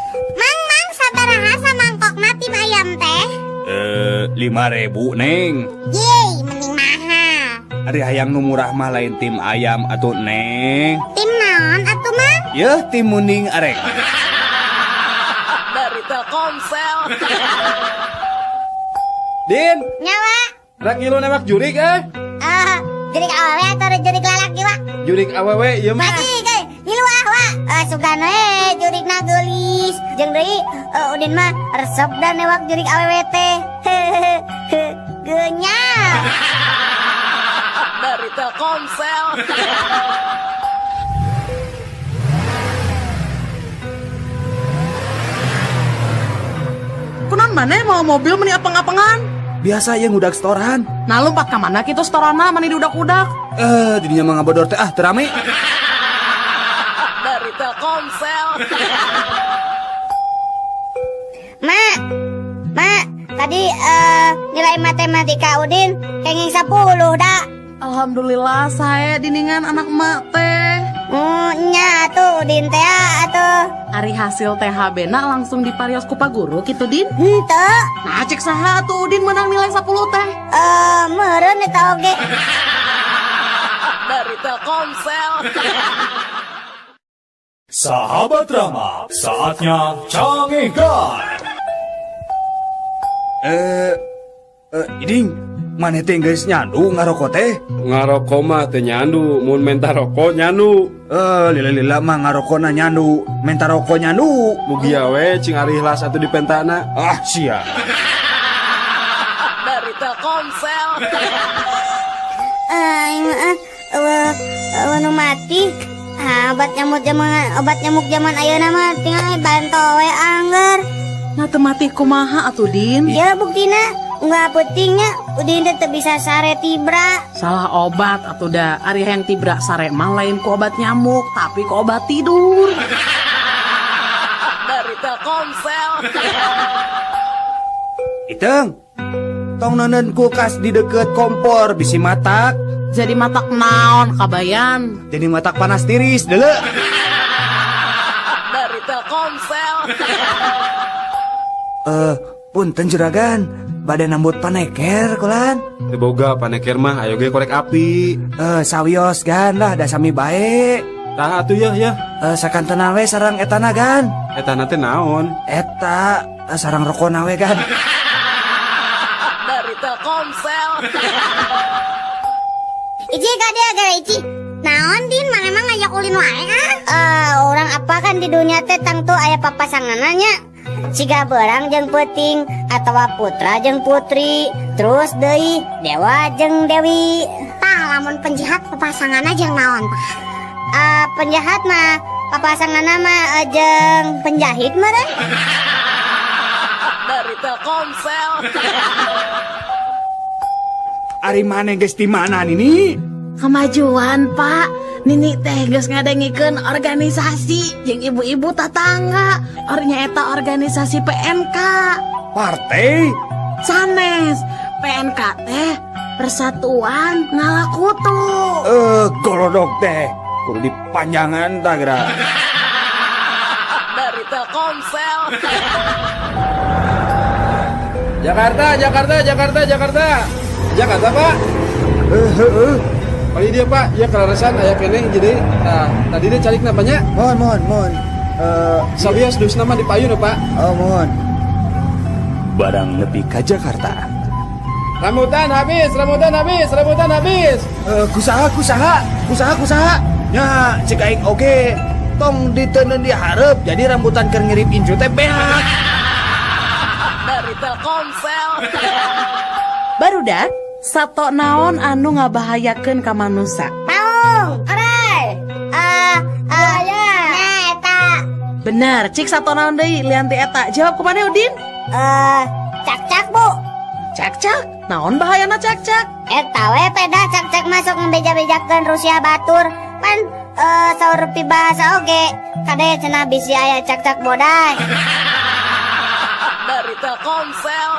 Mang, mang, sabaraha samangkokna tim ayam teh? 5.000, Neng. Yeay, mending mahal. Ari hayang nu murah mah lain tim ayam atuh, Neng. Tim naon atuh, Mang? Yeuh, tim munding arek. Dari Telkomsel. Din. Nyawa. Rek ngilu newak jurik eh? Jurik awewe atau jurik lalaki, Wak? Jurik awewe ieu mah. Baji, ge, ngilu ah, Wak. Sugan we jurikna geulis. Jeung deui Udin mah resep da newak jurik awewe teh. Geunyal. Dari Telkomsel. Kunaon maneh mawa mobil meni apeng-apengan? Biasa ya ngudak setoran. Nah lompat ka mana kitu setorana meni diudak-udak? Didinya mah ngabodor teh ah teu rame. Dari Telkomsel. Ma, ma, tadi nilai matematika Udin kenging 10 dah. Alhamdulillah saya diningan anak emak teh. Nya atuh Udin teh atuh. Ari hasil THB na langsung diparios ku Pak Guru kitu Din? Henteu. Nah cek saha atuh Udin menang nilai 10 teh? Meureun eta oge. Dari Telkomsel. Sahabat Rama, saatnya cangekan. Iding, maneh teh geus nyandu ngaroko teh? Ngaroko mah teu nyandu, mun menta rokok nyandu. Lila-lila mah ngarokona nyandu, menta rokok nyandu. Mugia we cing ari ikhlas atuh dipentana. Ah, sia. Dari Telkomsel. Eueuh nu mati. Ah, obat nyamuk zaman ayeuna mah tinggal banto we angger. Nah teu mati kumaha atuh Din? Ya buktina nggak pentingnya Udin teh teu bisa sare tibra. Salah obat atuh da. Ari hayang tibra sare mah lain ku obat nyamuk tapi ku obat tidur. Dari Telkomsel. Iteng, tong neuneun kulkas di deket kompor bisi matak. Jadi matak naon kabayan? Jadi matak panas tiris deuleu. Dari Telkomsel. Punten juragan, bade nambut paneker kulan. Teu boga paneker mah ayo ge korek api. Sawios gan lah da sami bae. Tah atuh yeuh yeuh. Sakantena we sareng etana gan. Etana teh naon? Eta sareng rokona we gan. Dari Telkomsel. Ici ka dia gara Ici. Naon Din, maneh mah ngajak ulin wae ah? Orang apa kan di dunia teh tangtu aya papasanganna nya. Siga beurang jeung peuting atawa putra jeung putri, terus deui dewa jeung dewi. Tah lamun penjahat papasanganna jeung naon tah? Penjahat mah papasanganna mah jeung penjahit meureun. Dari Telkomsel. Ari maneh geus di mana Nini? Kemajuan Pak. Nini teh geus ngadengikeun organisasi jeung ibu-ibu tatangga. Ornya eta organisasi PNK. Partai? Sanes. PNK teh Persatuan Ngalakutu. Golodog teh kudu dipanjangan tah geura. Dari Telkomsel. Jakarta, Jakarta, Jakarta, Jakarta. Jakarta, Pak. Heeh. Kali dia, Pak, ya kelarasan aya keneh jadi. Nah, tadi dia calik namanya. Mohon, mohon, mohon. Sabios dus nama di payun, Pak. Oh, mohon. Barang nepi ka Jakarta. Rambutan habis, rambutan habis, rambutan habis. Kusaha, kusaha, kusaha, kusaha. Nya, cek aing oge. Tong diteundeun di hareup, jadi rambutan keur ngirip incu teh beak. Dari Telkomsel. Barudak, sato naon anu ngabahayakeun ka manusa? Maung, orai. Nya eta. Bener, cik sato naon deui lian ti eta. Jawab kumaha Udin? Cakcak, Bu. Cakcak? Naon bahayana cakcak? Eta we pedah cakcak masuk ngebeja-bejakeun Rusia batur. Pan saur pibahasa oge. Kade cenah bisi aya cakcak bodas. Dari Telkomsel.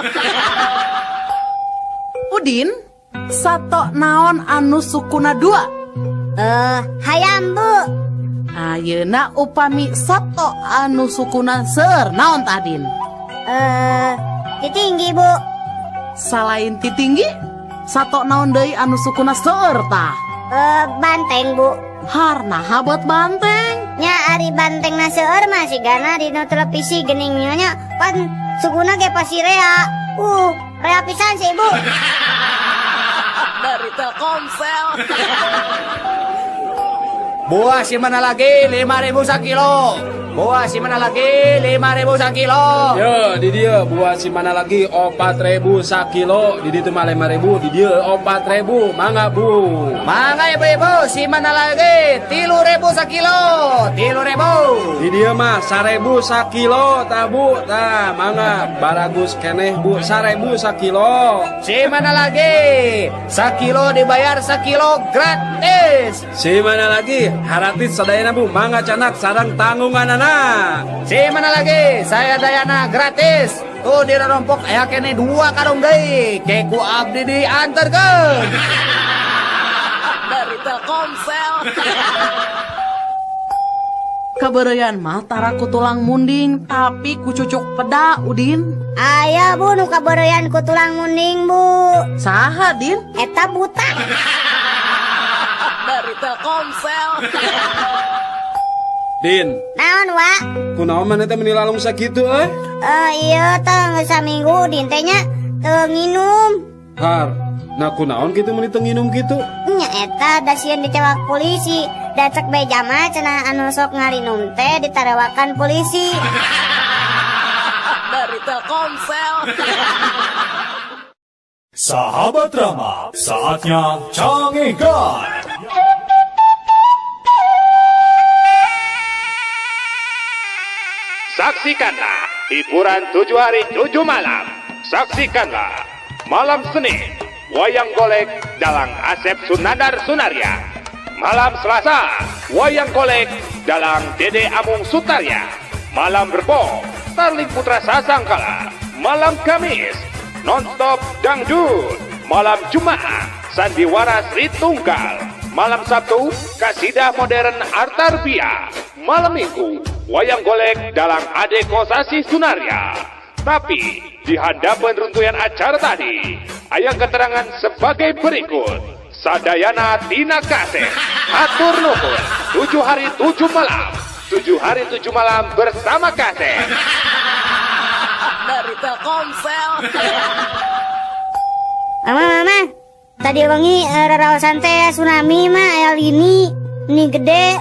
Udin, sato naon anu sukuna dua? Hayam, Bu. Ayeuna upami sato anu sukuna seueur naon tah, Din? Titinggi, Bu. Salain titinggi, sato naon deui anu sukuna seueur tah? Banteng, Bu. Harnaha buat banteng? Nya ari banteng na seueur mah sigana dina televisi geuning nya pan sukuna ge pasti rea. Rea pisan sih, Ibu. Dari Telkomsel. Buah si mana lagi 5.000 sakilo. Buah si mana lagi 5.000 sakilo. Yo, di dia buah si mana lagi 4.000 sakilo, di ditu mah 5.000, di dia 4.000, mangga Bu. Mangga ibu-ibu, si mana lagi 3.000 sakilo, 3.000. Di dia mah 1.000 sakilo tah Bu, tah mangga baragus keneh Bu, 1.000 sakilo. Si mana lagi sakilo dibayar sakilo gratis. Si mana lagi haratis sadayana Bu, mangga canak sarang tanggunganana. Si mana lagi saya dayana gratis. Tuh di rompok aya kene 2 karung deui. Ke ku abdi diantarkeun. Dari Telkomsel. Kabeureuyan mah tara ku tulang munding tapi ku cucuk peda, Udin. Aya Bu nu kabeureuyan ku tulang munding, Bu. Saha, Din? Eta buta. Dari Telkomsel. Din. Naon, Wak? Kunaon maneh teh meuni lalung sakitu euy? Iya teh geus saminggu Din teh nya teu nginum. Har, nah kunaon kitu meuni teu nginum kitu? Nya eta da sieun dicewak polisi. Da cek beja mah cenah anu sok ngarinum teh ditarewakan polisi. Dari Telkomsel. Sahabat Rama, saatnya Cangehgar. Saksikanlah hiburan 7 hari 7 malam. Saksikanlah malam Senin wayang golek dalang Asep Sunandar Sunarya. Malam Selasa wayang golek dalang Dede Amung Sutarya. Malam Rebo Starling Putra Sasangkala. Malam Kamis nonstop dangdut. Malam Jumat Sandiwara Sri Tunggal. Malam Sabtu Kasidah Modern Artarbia. Malam Minggu wayang golek dalang Ade Kosasi Sunarya. Tapi di hadapan runtuyan acara tadi, ayah keterangan sebagai berikut. Sadayana Tina Kaseh, hatur nuhun, 7 hari 7 malam, 7 hari 7 malam bersama Kaseh. Dari Telkomsel. Mama, mama, tadi wengi raraosan teh tsunami mah aya lini, ini gede.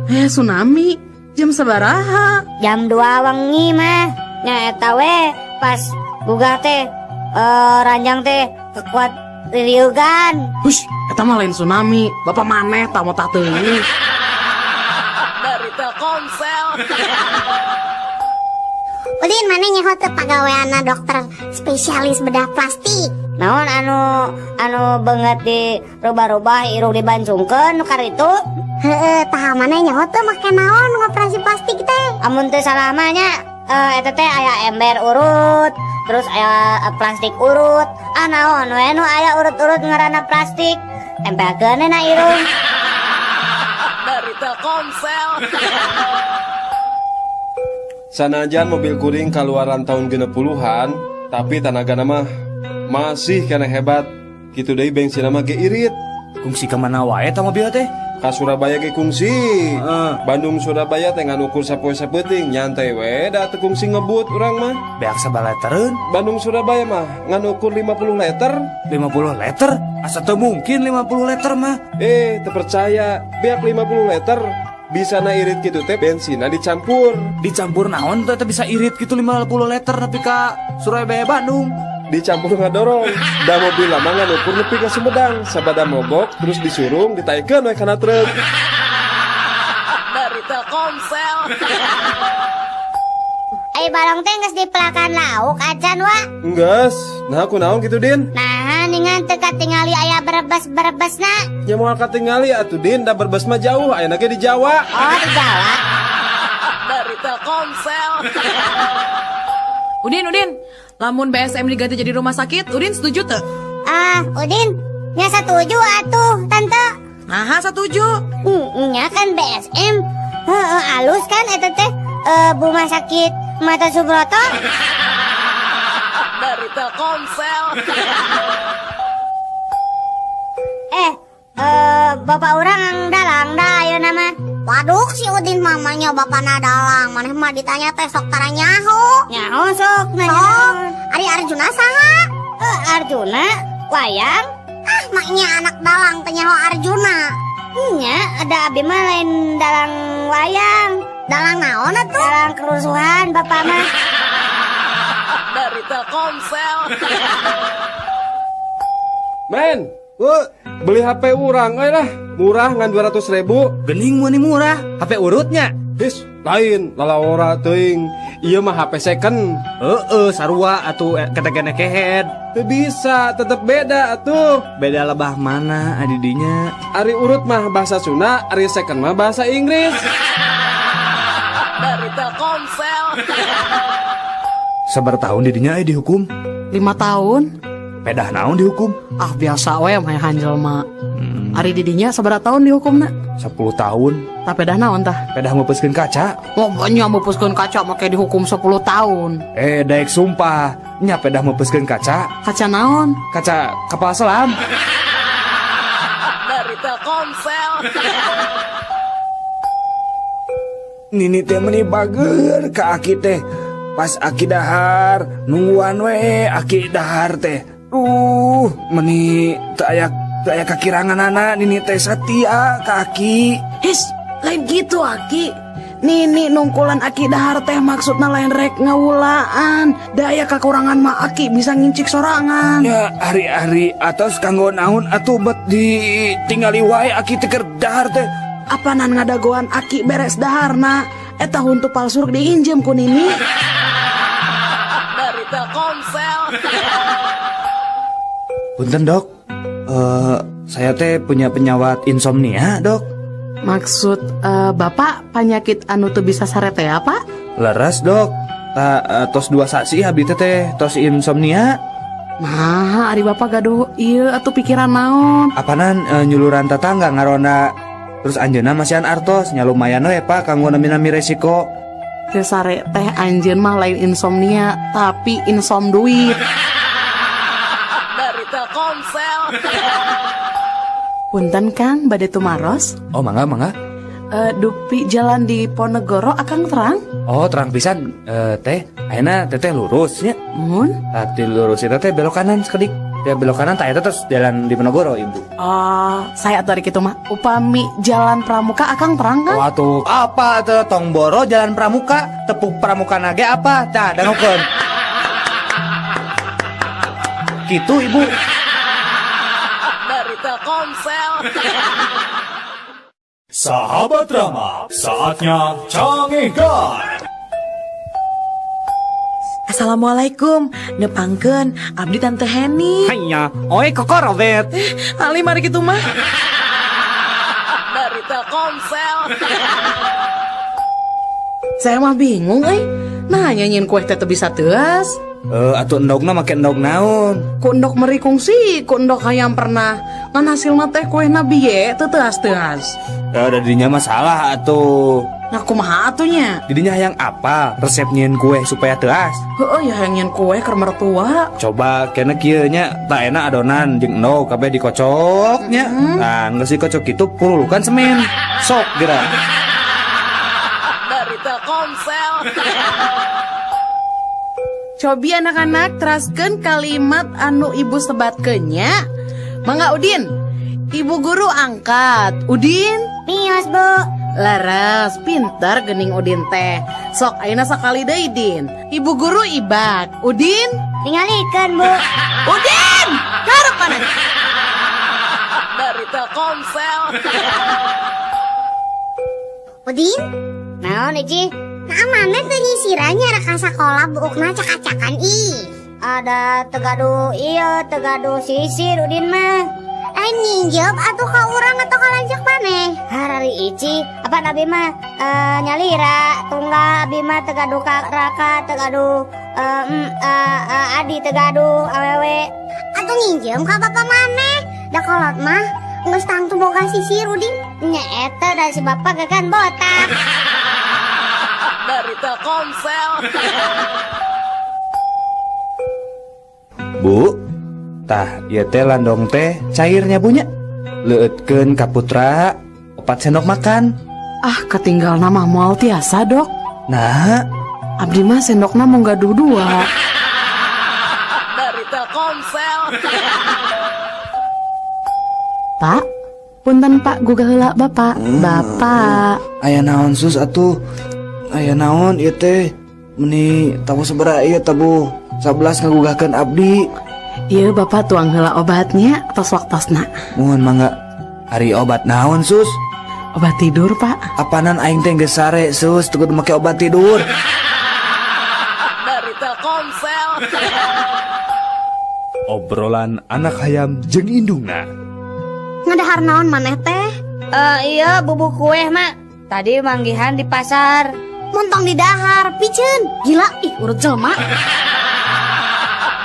Tsunami? Jam sabaraha? Jam 2 wengi mah. Nya eta we pas gugah teh ranjang teh kekuat ririugan. Hush, eta mah lain tsunami. Bapak maneh tah mau tah teuing. Dari Telkomsel. Udin maneh nyaho teu pagaweanna dokter spesialis bedah plastik. Naon anu beungeut di rubah-rubah irung dibancungkeun nu karitu? Heeh, tah maneh nyaho teu make naon ngoperasi plastik teh? Amun teu salah mah nya eta teh aya ember urut, terus aya plastik urut. Ah naon we nu aya urut-urut ngaranna plastik, tempelkeun na irung. Dari Telkomsel. Sanajan mobil kuring kaluaran tahun 60-an, tapi tanagana mah masih kena hebat. Kitu deui bensin mah ge irit. Kungsi ka mana wae ta mobil teh? Ka Surabaya ge kungsi. Bandung Surabaya teh ngan ukur sapoe sapeuting, nyantai we da teu kungsi ngebut urang mah. Beak sabaraha litereun? Bandung Surabaya mah ngan ukur 50 liter. 50 liter? Asa teu mungkin 50 liter mah. Teu percaya, beak 50 liter. Bisa na irit gitu teh bensinna dicampur. Dicampur naon teh bisa irit gitu 50 liter tapi ka Surabaya Bandung. Dicampur ngadorong. Da mobil lama ngan ukur nepi ka Sumedang, sabada mogok terus disurung ditaikeun we kana truk. Dari Telkomsel. Ai balong teh geus dipelakan lauk acan wa? Enggeus. Nah kunaon kitu Din? Nah ningan teu katingali aya berebes-berebesna. Nya moal katingali atuh Din, da berebes mah jauh, ayeuna ge di Jawa. Oh, di Jawa. Dari Telkomsel. Udin, Udin, lamun BSM diganti jadi rumah sakit, Udin setuju teu? Ah, Udin, nya setuju atuh, Tante. Nah, setuju. Nya kan BSM Heeh, alus kan eta teh rumah sakit Mata Subroto. Dari Telkomsel. Bapak orang dalang dah ayeuna mah. Waduh si Udin mamanya bapana dalang. Maneh mah ditanya teh sok tara nyaho. Nyaho sok nanya. Sok. Ari Arjuna saha? Arjuna wayang. Ah maknya anak dalang teh nyaho Arjuna. Nya ada abi mah lain dalang wayang. Dalang naon atuh? Dalang kerusuhan bapak mah. Dari Telkomsel. Men, beli HP urang euy lah, murah ngan 200.000. Gening mun murah, HP urutnya. His, lain lalawora teuing. Ieu mah HP second. Heeh, sarua atuh ketegene kehead. Teu bisa, tetep beda atuh. Beda lebah mana adidinya? Ari urut mah bahasa Sunda, ari second mah bahasa Inggris. Dari Telkomsel. Sabar tahun didinya dihukum? 5 tahun. Pedah naon dihukum? Ah biasa we mah hanjel mah. Ari didinya sabaraha tahun dihukumna? 10 tahun. Tah pedah naon tah? Pedah meupeuskeun kaca. Oh nya meupeuskeun kaca make dihukum 10 tahun. Daek sumpah, nya pedah meupeuskeun kaca. Kaca naon? Kaca kapal selam. Dari Telkomsel. Nini teh meuni bager ka aki teh. Pas aki dahar, nungguan we aki dahar teh. Meni teu aya kakiranganana nini teh satia ka aki. His, lain gitu aki. Nini nungkulan aki dahar teh maksudna lain rek ngawulaan. Da aya kakurangan mah aki bisa ngincik sorangan. Ya ari-ari atos kanggo naon atuh bet ditinggali wae aki teh keur dahar teh. Apanan ngadagoan aki beres daharna? Eta huntu palsu diinjem ku nini. Dari Telkomsel. Punten dok, saya teh punya penyawat insomnia dok. Maksud bapak penyakit anu teu bisa sare teh apa? Leres dok, tos 2 sasi abdi teh tos insomnia. Nah, ari bapak gaduh ieu atuh pikiran naon? Apanan nyuluran tetangga ngaronda. Terus anjeunna masihan artos nya lumayan we pak kanggo nami-nami resiko. Teu sare teh anjeun mah lain insomnia tapi insom duit. Dari Telkomsel. Punten Kang, bade tumaros? Oh mangga mangga. Dupi jalan di Ponegoro akang terang? Oh terang pisan teh. Ayeuna teteh lurus nya. Mun? Tadi lurus eta teh belok kanan sekedik. Ya belok kanan tak eta terus jalan di Ponegoro ibu. Oh, saya atuh ari kitu mah. Upami jalan Pramuka akang terang kan? Waduh, apa teh tong boro jalan Pramuka, tepuk Pramuka nage apa? Tah dangukeun. Gitu ibu. Dari Telkomsel. Sahabat Rama, saatnya Cangehgar. Assalamualaikum, nepangkeun abdi Tante Heni. Hanya, oi koko Robert. Ali mari kitu mah. Dari Telkomsel. Saya mah bingung euy. Nah, nyanyiin kue teh teu bisa teuas. Atuh endogna make endog naon? Ku endog meri kungsi, ku endog hayam pernah. Ngan hasilna teh kuehna biye teu teuas-teuas. Da dinya mah salah atuh. Nah kumaha atuh nya? Didinya hayang apa resep nyieun kue supaya teuas? Heueuh ya hayang nyieun kue keur mertua. Coba kena kieu nya, tak enak adonan jeung endog kabeh dikocok nya. Nah, geus dikocok kitu purulukan semen. Sok geura. Dari Telkomsel. Cobi anak-anak teraskeun kalimat anu ibu sebatkeun nya. Mangga Udin. Ibu guru angkat. Udin? Mios, Bu. Leres, pintar gening Udin teh. Sok ayeuna sakali deui Din. Ibu guru ibak. Udin? Tingalikeun, Bu. Udin! Garuk mana? Dari Telkomsel. Udin? Naon, Ici? Nah, mana teu nyisirannya rek ka sakola buukna cak-cakan ih. Ada tegaduh iya, tegaduh sisir Udin mah. Lain nginjep atuh ka urang atau ka lanceuk maneh? Harari Ici, apa nabi mah nyalira tunggal abi mah tegaduh ka raka tegaduh adi tegaduh awewe. Atuh nginjem ka bapak maneh? Da kolot mah geus tangtu boga sisir Udin. Nya eta da si bapak kan botak. Dari Telkomsel. Bu, tah ieu teh landong teh cairnya bunya. Leueutkeun ka putra 4 sendok makan. Ah, ketinggal nama moal tiasa, Dok. Nah, abdi mah sendokna mung gaduh 2. Dari Telkomsel. Pak, punten Pak, gugah heula Bapak. Bapak. Aya naon sus atuh? Aya naon ieu teh? Meni tabuh sabaraha ieu tabuh 11 ngagugahkeun abdi. Ieu Bapak tuang heula obatnya tos waktosna. Muhun mangga. Ari obat naon sus? Obat tidur, Pak. Apanan aing teh geus sare sus, teu kudu make obat tidur. Dari Telkomsel. Obrolan anak hayam jeung indungna. Ngadahar naon maneh teh? Iya bubuk kue mak. Tadi manggihan di pasar. Montong di dahar, piceun. Gila, ih urut jelema.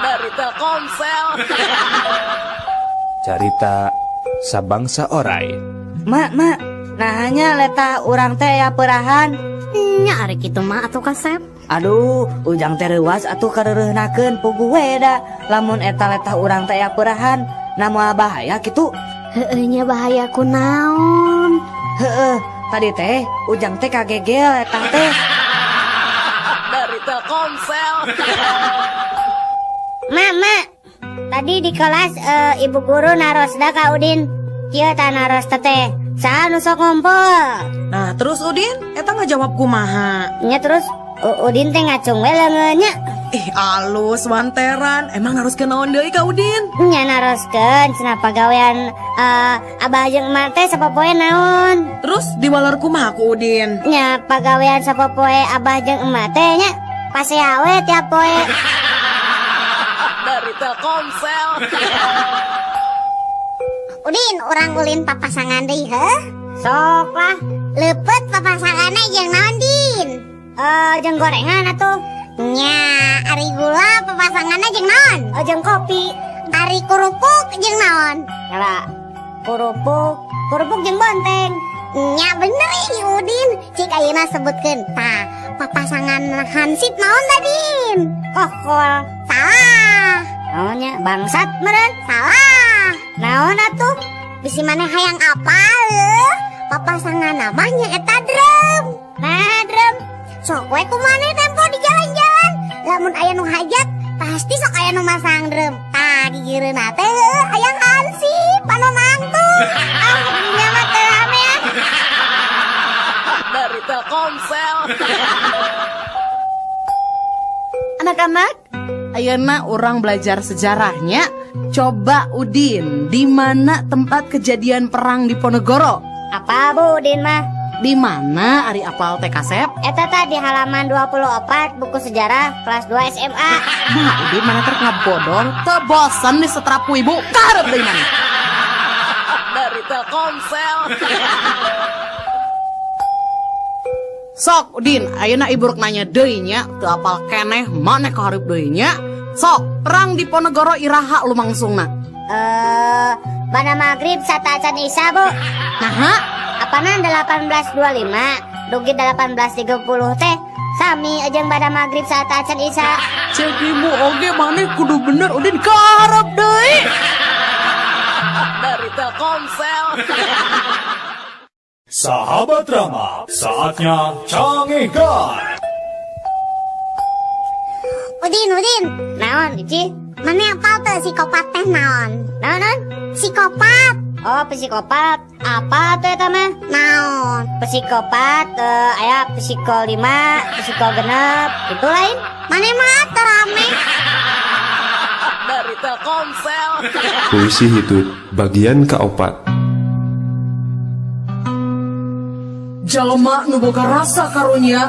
Dari Telkomsel. Carita sabangsa orai. Mak, mak, nah hanya letah urang teh ya perahan. Nya ari kitu mah atuh kasep. Aduh, ujang teh reuas atuh kareureunahkeun puguh we da. Lamun eta letah urang teh ya perahan, na moal bahaya kitu. Heueuh nya bahaya kunaon? Heueuh, tadi teh ujang teh kagegel letah teh. Dari Telkomsel. Mak, mak, tadi di kelas ibu guru narosda ka Udin. Kieu tah naros teh. Saha nu sok ngumpul? Nah, terus Udin eta ngajawab kumaha? Nya terus Udin teh ngacung we leungeun nya. Ih, alus wanteran. Emang naroskeun naon deui ka Udin? Nya naroskeun cenah pagawean abah jeung emak teh sapopoe naon. Terus diwaler kumaha ku Udin? Nya pagawean sapopoe abah jeung emak teh nya pasea we tiap poe. Dari Telkomsel. Udin, urang ulin papasangan deui heuh? Sok lah. Leupeut papasanganna jeung naon, Din? Jeung gorengan atuh. Nya, ari gula papasanganna jeung naon? Jeung kopi. Ari kerupuk jeung naon? Kala kerupuk jeung bonteng. Nya bener ih Udin, cik ayeuna sebutkeun. Tah, papasangan hansip naon tadin? Kokol. Salah. Naonnya bangsat meureun? Salah. Naon atuh? Bisi maneh hayang apa leuh? Papasangan namanya eta drum. Nah, drum. Sok we ku maneh tempo di jalan-jalan. Lamun aya nu hajat, pasti sok aya nu masang drum. Tah gigireunna teh heuh hayang hansip anu nangtung. Ah, dunya mah teu rame ah. Dari Telkomsel. Anak-anak, ayeuna urang belajar sejarahnya. Coba Udin, di mana tempat kejadian perang Diponegoro? Apa Bu Udin mah? Di mana ari apal teh kasep? Eta tadi halaman 24 buku sejarah kelas 2 SMA. Nah, Udin mana ter ngabodor, teu bosen disetrap ku ibu, karep deui mana? Dari Telkomsel. Sok Udin, ayeuna ibu rek nanya deui nya, teu apal keneh maneh kahareup deui nya. Sok, perang Diponegoro iraha lumangsungna? Bana maghrib sataacan isya, Bu. Naha? Apanan 1825 dugi 1830 teh sami jeung bada maghrib sataacan isya. Cek ibu oge maneh kudu bener Udin kahareup deui. Dari Telkomsel. Sahabat Rama, saatnya Cangegar. Udin, Udin. Naon, Ici? Mana apal teu psikopat teh naon? Naon, naon? Psikopat. Oh, psikopat. Apa tuh eta mah? Naon? Psikopat, aya psiko 5, psiko 6, itu lain. Mana mah teu rame. Dari Telkomsel. Puisi hitut bagian keempat. Jalma nu boga rasa karunya,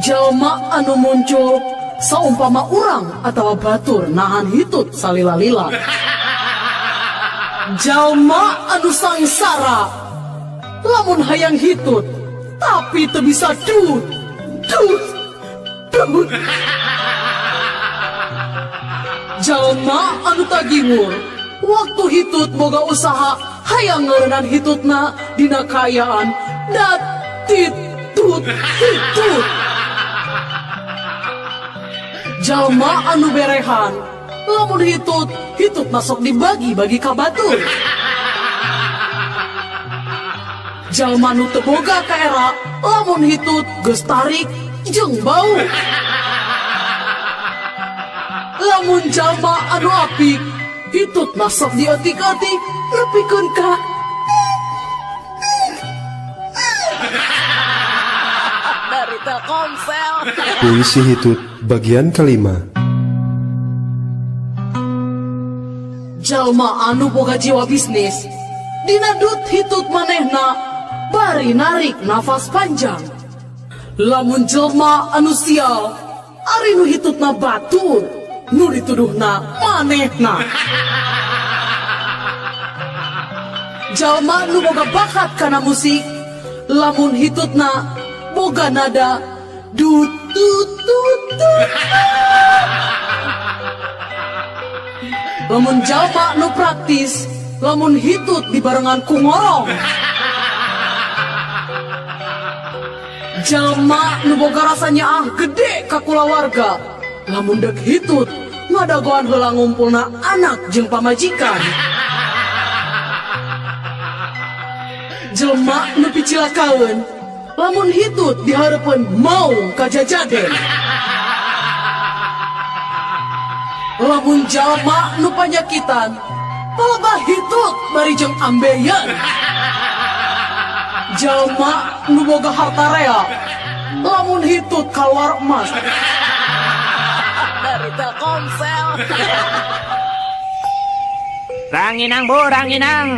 jalma anu muncul saumpama urang atawa batur nahan hitut salila-lila. Jalma anu sangsara lamun hayang hitut tapi teu bisa dut dut dut. Jalma anu tagiwur waktu hitut boga usaha Hayang ngarenan hitutna dina kaayaan dat tit tut hitut. Jalma anu berehan lamun hitut hitutna sok dibagi-bagi ka batur. Jalma nu teu boga kaera lamun hitut geus tarik jeung bau. Lamun jalma anu apik hitutna sok dietik-etik nepikeun ka dari Telkomsel. Puisi hitut bagian kelima. Jalma anu boga jiwa bisnis dina dut hitut manehna bari narik nafas panjang. Lamun jelma anu sial ari nu hitutna batur nu dituduhna manehna. Jalma nu boga bakat kana musik lamun hitutna boga nada dut tut tut tut. Lamun jalma nu praktis lamun hitut dibarengan ku ngorong. Jalma nu boga rasa nyaah gede ka kulawarga lamun deuk hitut ngadagoan heula ngumpulna anak jeung pamajikan. Jelma nu picilakaeun lamun hitut dihareupeun maung kajajaden. Lamun jalma nu panyakitan palebah hitut bari jeung ambeien. Jalma nu boga harta rea lamun hitut kaluar emas. Dari Telkomsel. Ranginang bu, ranginang.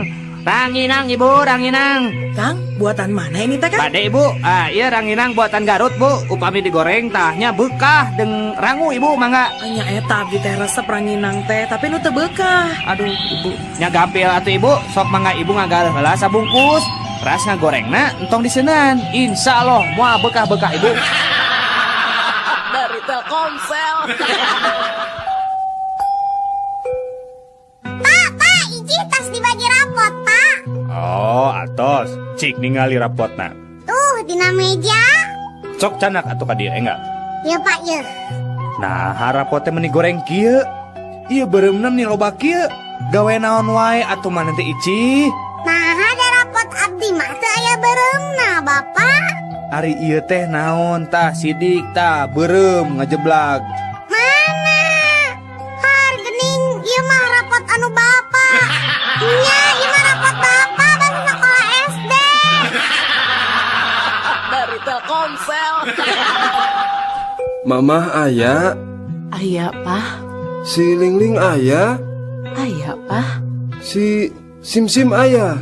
Ranginang ibu, ranginang. Kang, buatan mana ini teh Kang? Bade ibu, iya ranginang buatan Garut bu. Upami digoreng tahnya bekah deng rangu ibu mangga. Nya eta abdi teh resep ranginang teh, tapi nu teu bekah. Aduh ibu, nya gampil atuh ibu, sok mangga ibu ngagal heula sabungkus. Ras ngagorengna entong diseunan. Insya Allah moal bekah-bekah ibu. Dari Telkomsel. Pak, Pak, iji tas dibagi rapot, Pak. Oh, atos. Cik ningali rapotna. Tuh, dina meja. Cok canak atuh ka dieu enggak? Ya, Pak, ya. Nah, rapotnya meni goreng kieu. Ieu beureumna meni loba kieu. Gawe naon wae atuh maneh teh Ici? Nah, ada rapot abdi mah teu aya beureumna, Bapak. Ari ieu teh naon tah sidik tah beureum ngajeblag. Mana? Har geuning ieu mah rapot anu Bapak. Nya, ieu mah rapot Bapak basa sekolah SD. Dari Telkomsel. Mamah aya. Aya, Pak. Si Lingling aya. Aya, Pak. Si Sim-sim aya.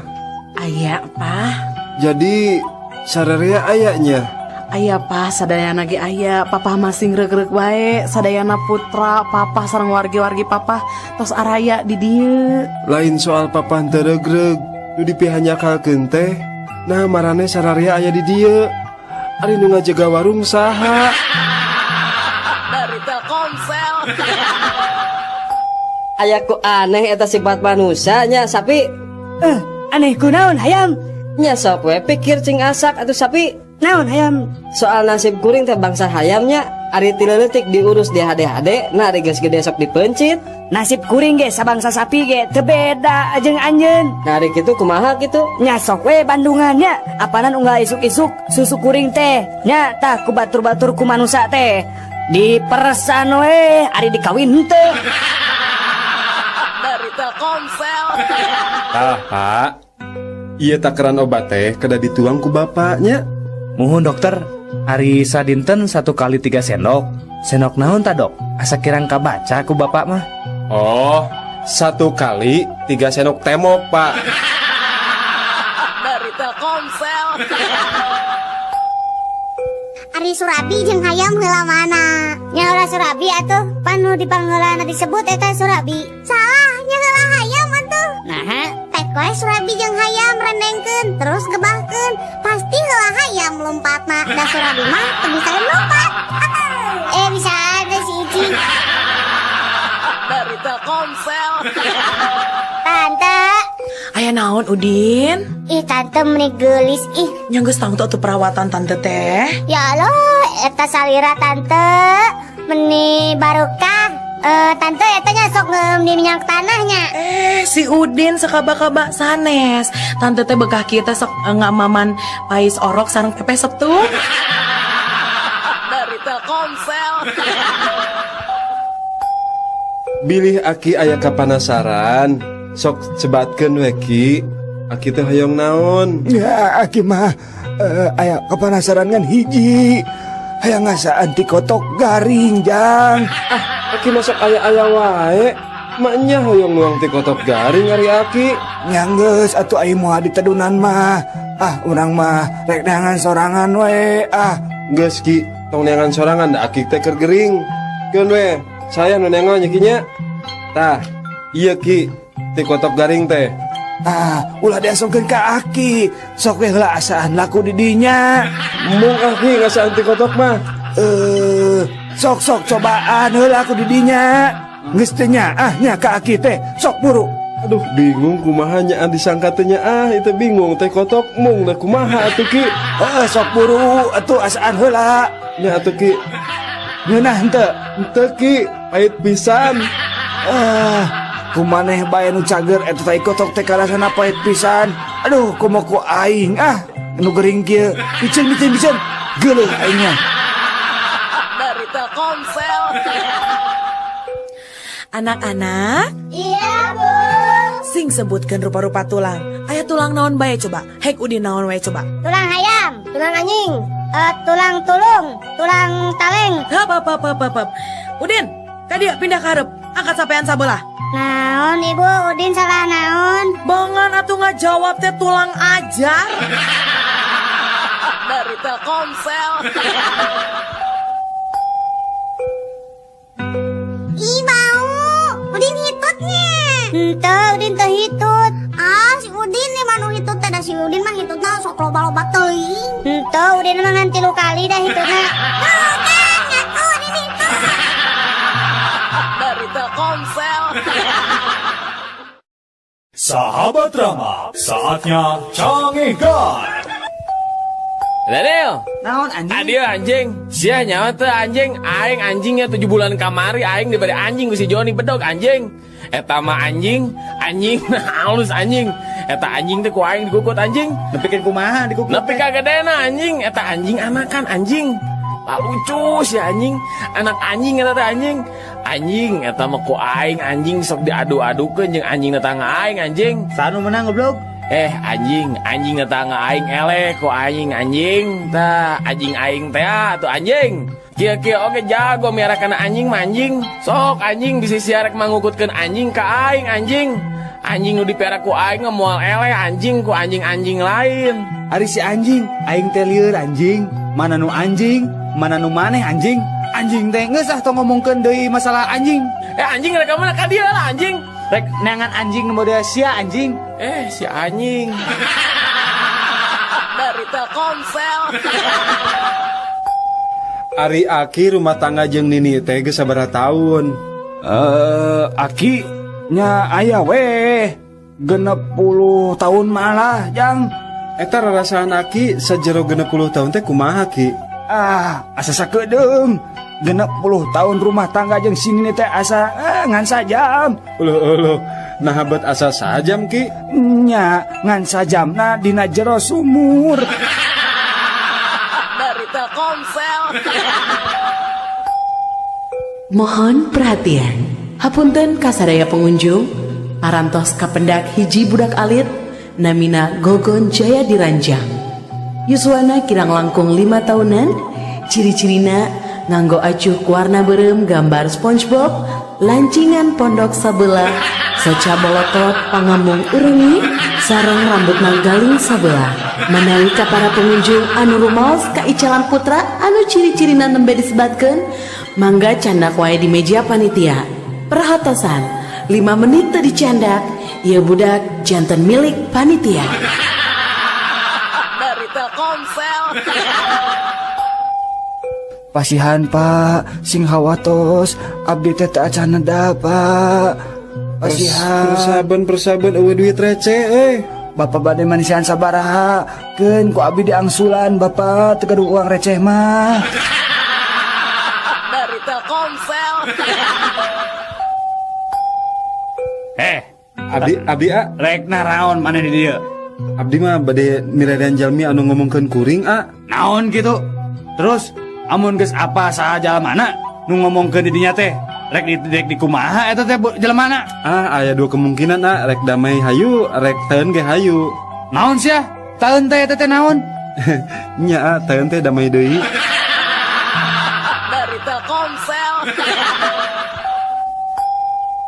Aya, Pak. Jadi sararea ayanya. Aya, Pak, sadayana ge aya. Papa masing reuk-reuk wae, sadayana putra, papa sareng wargi-wargi papa tos araya di dieu. Lain soal papa henteu reug-reug, nu dipihanyakalkeun teh. Nah, marane sararea aya di dieu. Ari nu ngajaga warung saha? Dari Telkomsel. Aya ku aneh eta sifat manusianya sapi. Aneh kunaon hayam? Nya sok we pikir cing asak atuh sapi. Naon hayam? Soal nasib kuring teh bangsa hayamnya, ari ti leutik diurus di hade-hade, nah ari geus gede sok dipencit. Nasib kuring ge sabangsa sapi ge teu beda jeung anjeun. Nah ari kitu kumaha kitu? Nya sok we bandungannya, apanan unggal isuk-isuk susu kuring teh nya tah ku batur-batur ku manusa teh. Diperesan we ari dikawin henteu. Dari Telkomsel. Tah, Pak. Ieu takaran obat teh kada dituang ku bapaknya. Muhun dokter, ari sadinten 1 kali 3 sendok. Sendok naon ta dok? Asa kirang kabaca ku bapak mah. Oh, 1 kali 3 sendok temok, Pak. Dari Telkomsel. Ari Surabi jeung hayam heula mana? Nya heula Surabi atuh, pan nu dipangheulana disebut eta Surabi. Salah, nya heula hayam atuh. Naha, pek wae Surabi jeung hayam rendengkeun terus gebahkeun. Pasti heula hayam lompatna, da Surabi mah teu bisa lompat. Bisa ada si Ici. Dari Telkomsel. Tante. Aya Aya naon Udin? Ih tante meni geulis ih. Nya geus tangtu atuh perawatan tante teh. Ya Allah, eta salira tante meni barokah. Tante eta nya sok ngeum di minyak tanahnya. Si Udin sakaba-kaba sanes. Tante teh bekah kieu teh sok ngamaman pais orok sareng pepes tuh. Dari Telkomsel. Bilih aki aya kapanasaran, sok sebatkeun we ki. Aki teh hoyong naon? Ya aki mah aya kapanasaran ngan hiji. Hayang ngasaan ti kotok garing jang. Ah, aki masuk aya-aya wae. Maknya hoyong nuang ti kotok garing ari aki. Nya geus atuh ai moal ditedunan mah. Ah, urang mah rek neangan sorangan we. Ah, geus ki, tong neangan sorangan da aki teh keur gering. Keun we, saya nu neangan nya ki nya. Tah, ieu ki ti kotok garing teh. Ah, ulah diasongkeun ka aki. Sok we heula asaan laku di dinya. Mung aki ngasaan ti kotok mah. Sok-sok cobaan heula aku di dinya. Geus teu nyaah nya ka aki teh. Sok buru. Aduh, bingung kumaha nyaan disangka teh nyaah, itu bingung teh kotok mung da kumaha atuh ki. Heeh, sok buru atuh asaan heula. Nya atuh ki. Ngeunah henteu? Henteu ki, pahit pisan. Kumaneh bae nu cager eta tai kotok teh karasana pahit pisan. Aduh, komo ku aing ah nu gering kieu. Piceun piceun piceun. Geuleuh aingnya. Dari Telkomsel. Anak-anak. Iya, Bu. Sing sebutkan rupa-rupa tulang. Aya tulang naon bae coba? Hek Udin naon wae coba? Tulang hayam, tulang anjing, tulang tulung, tulang taleng. Hap hap hap hap hap. Udin, tadi pindah ke hareup. Angkat sampean sabelah. Naon ibu, Udin salah naon? Bongan atuh ngajawab teh tulang ajar. Dari Telkomsel. Ih bau, Udin hitutnya. Henteu, Udin teu hitut. Ah, si Udin nih manu hitut teh, da si Udin mah hitutna sok loba-loba teuing. Henteu, Udin mah ngan 3 kali dah hitutna. Tuh kan, ngaku Udin hitut. Dari Telkomsel. Sahabat Rama, saatnya Cangehgar. Daniel, naon anjing? Adio anjing, sia nyawa teh anjing, aing anjingnya 7 bulan kamari aing diberi anjing ku si Joni bedog anjing. Eta mah anjing, anjing halus anjing. Eta anjing teh ku aing dikukut anjing. Nepikeun kumaha dikukut? Nepi ka gedena anjing, eta anjing anakan anjing. Lucu si anjing, anak anjing eta teh anjing. Anjing eta mah ku aing anjing sok diadu-adukeun jeung anjing tetangga aing anjing. Sanu menang goblok. Anjing, anjing tetangga aing eleh ku aing anjing. Tah anjing aing teh atuh anjing. Kieu-kieu oge jago miara kana anjing mah anjing. Sok anjing bisi sia rek mangukutkeun anjing ka aing anjing. Anjing nu dipiara ku aing moal eleh anjing ku anjing-anjing lain. Ari si anjing, aing teh lieur anjing. Mana nu anjing, mana nu maneh anjing. Anjing teh geus ah tong ngomongkeun deui masalah anjing. Anjing rek ka mana ka dieu lah anjing. Rek neangan anjing nu model sia anjing. Si anjing. Dari Telkomsel. Ari aki rumah tangga jeung nini teh geus sabaraha taun? Aki nya aya weh 60 tahun malah jang. Eta rarasaan aki sajero 60 tahun teh kumaha ki? Ah, asa sakedeung. 60 tahun rumah tangga jeung si nini teh asa ngan sajam. Uluh uluh, nah bet asa sajam ki? Nya ngan sajamna dina jero sumur. Dari Telkomsel. Mohon perhatian. Hapunten kasadaya pengunjung, parantos kapendak hiji budak alit namina Gogon Jaya Diranjang. Yuswana kirang langkung 5 tahunan, ciri-cirina nganggo acuh warna berem gambar SpongeBob, lancingan pondok sabelah, soca bolotot pangamung urengi, sareng rambut galing sabelah. Manawi ka para pengunjung anu rumaos ka Icalan Putra anu ciri-cirina nembe disebatkeun, mangga candak wae di meja panitia. Perhatosan, 5 menit teu dicandak, ieu budak janten milik panitia. Dari Telkomsel. Pasihan Pak, sing hawatos, abdi teh teu acan neda Pak. Pasihan. Persaben eueuh duit receh euy. Bapak bade manisian sabaraha, keun ku abdi diangsulan bapak teu gaduh uang receh mah. Dari Telkomsel. Abdi a rek naraon maneh di dieu? Abdi mah bade mirerean jalmi anu ngomongkeun kuring a. Naon kitu? Terus amun geus apa saha jalmana nu ngomongkeun di dinya teh? Rek di kumaha eta teh jelema? Ah, aya dua kemungkinan ah, rek damai hayu, rek taeun ge hayu. Naon sia? Taeun teh eta teh naon? Nya ah, taeun teh damai deui. Dari Telkomsel.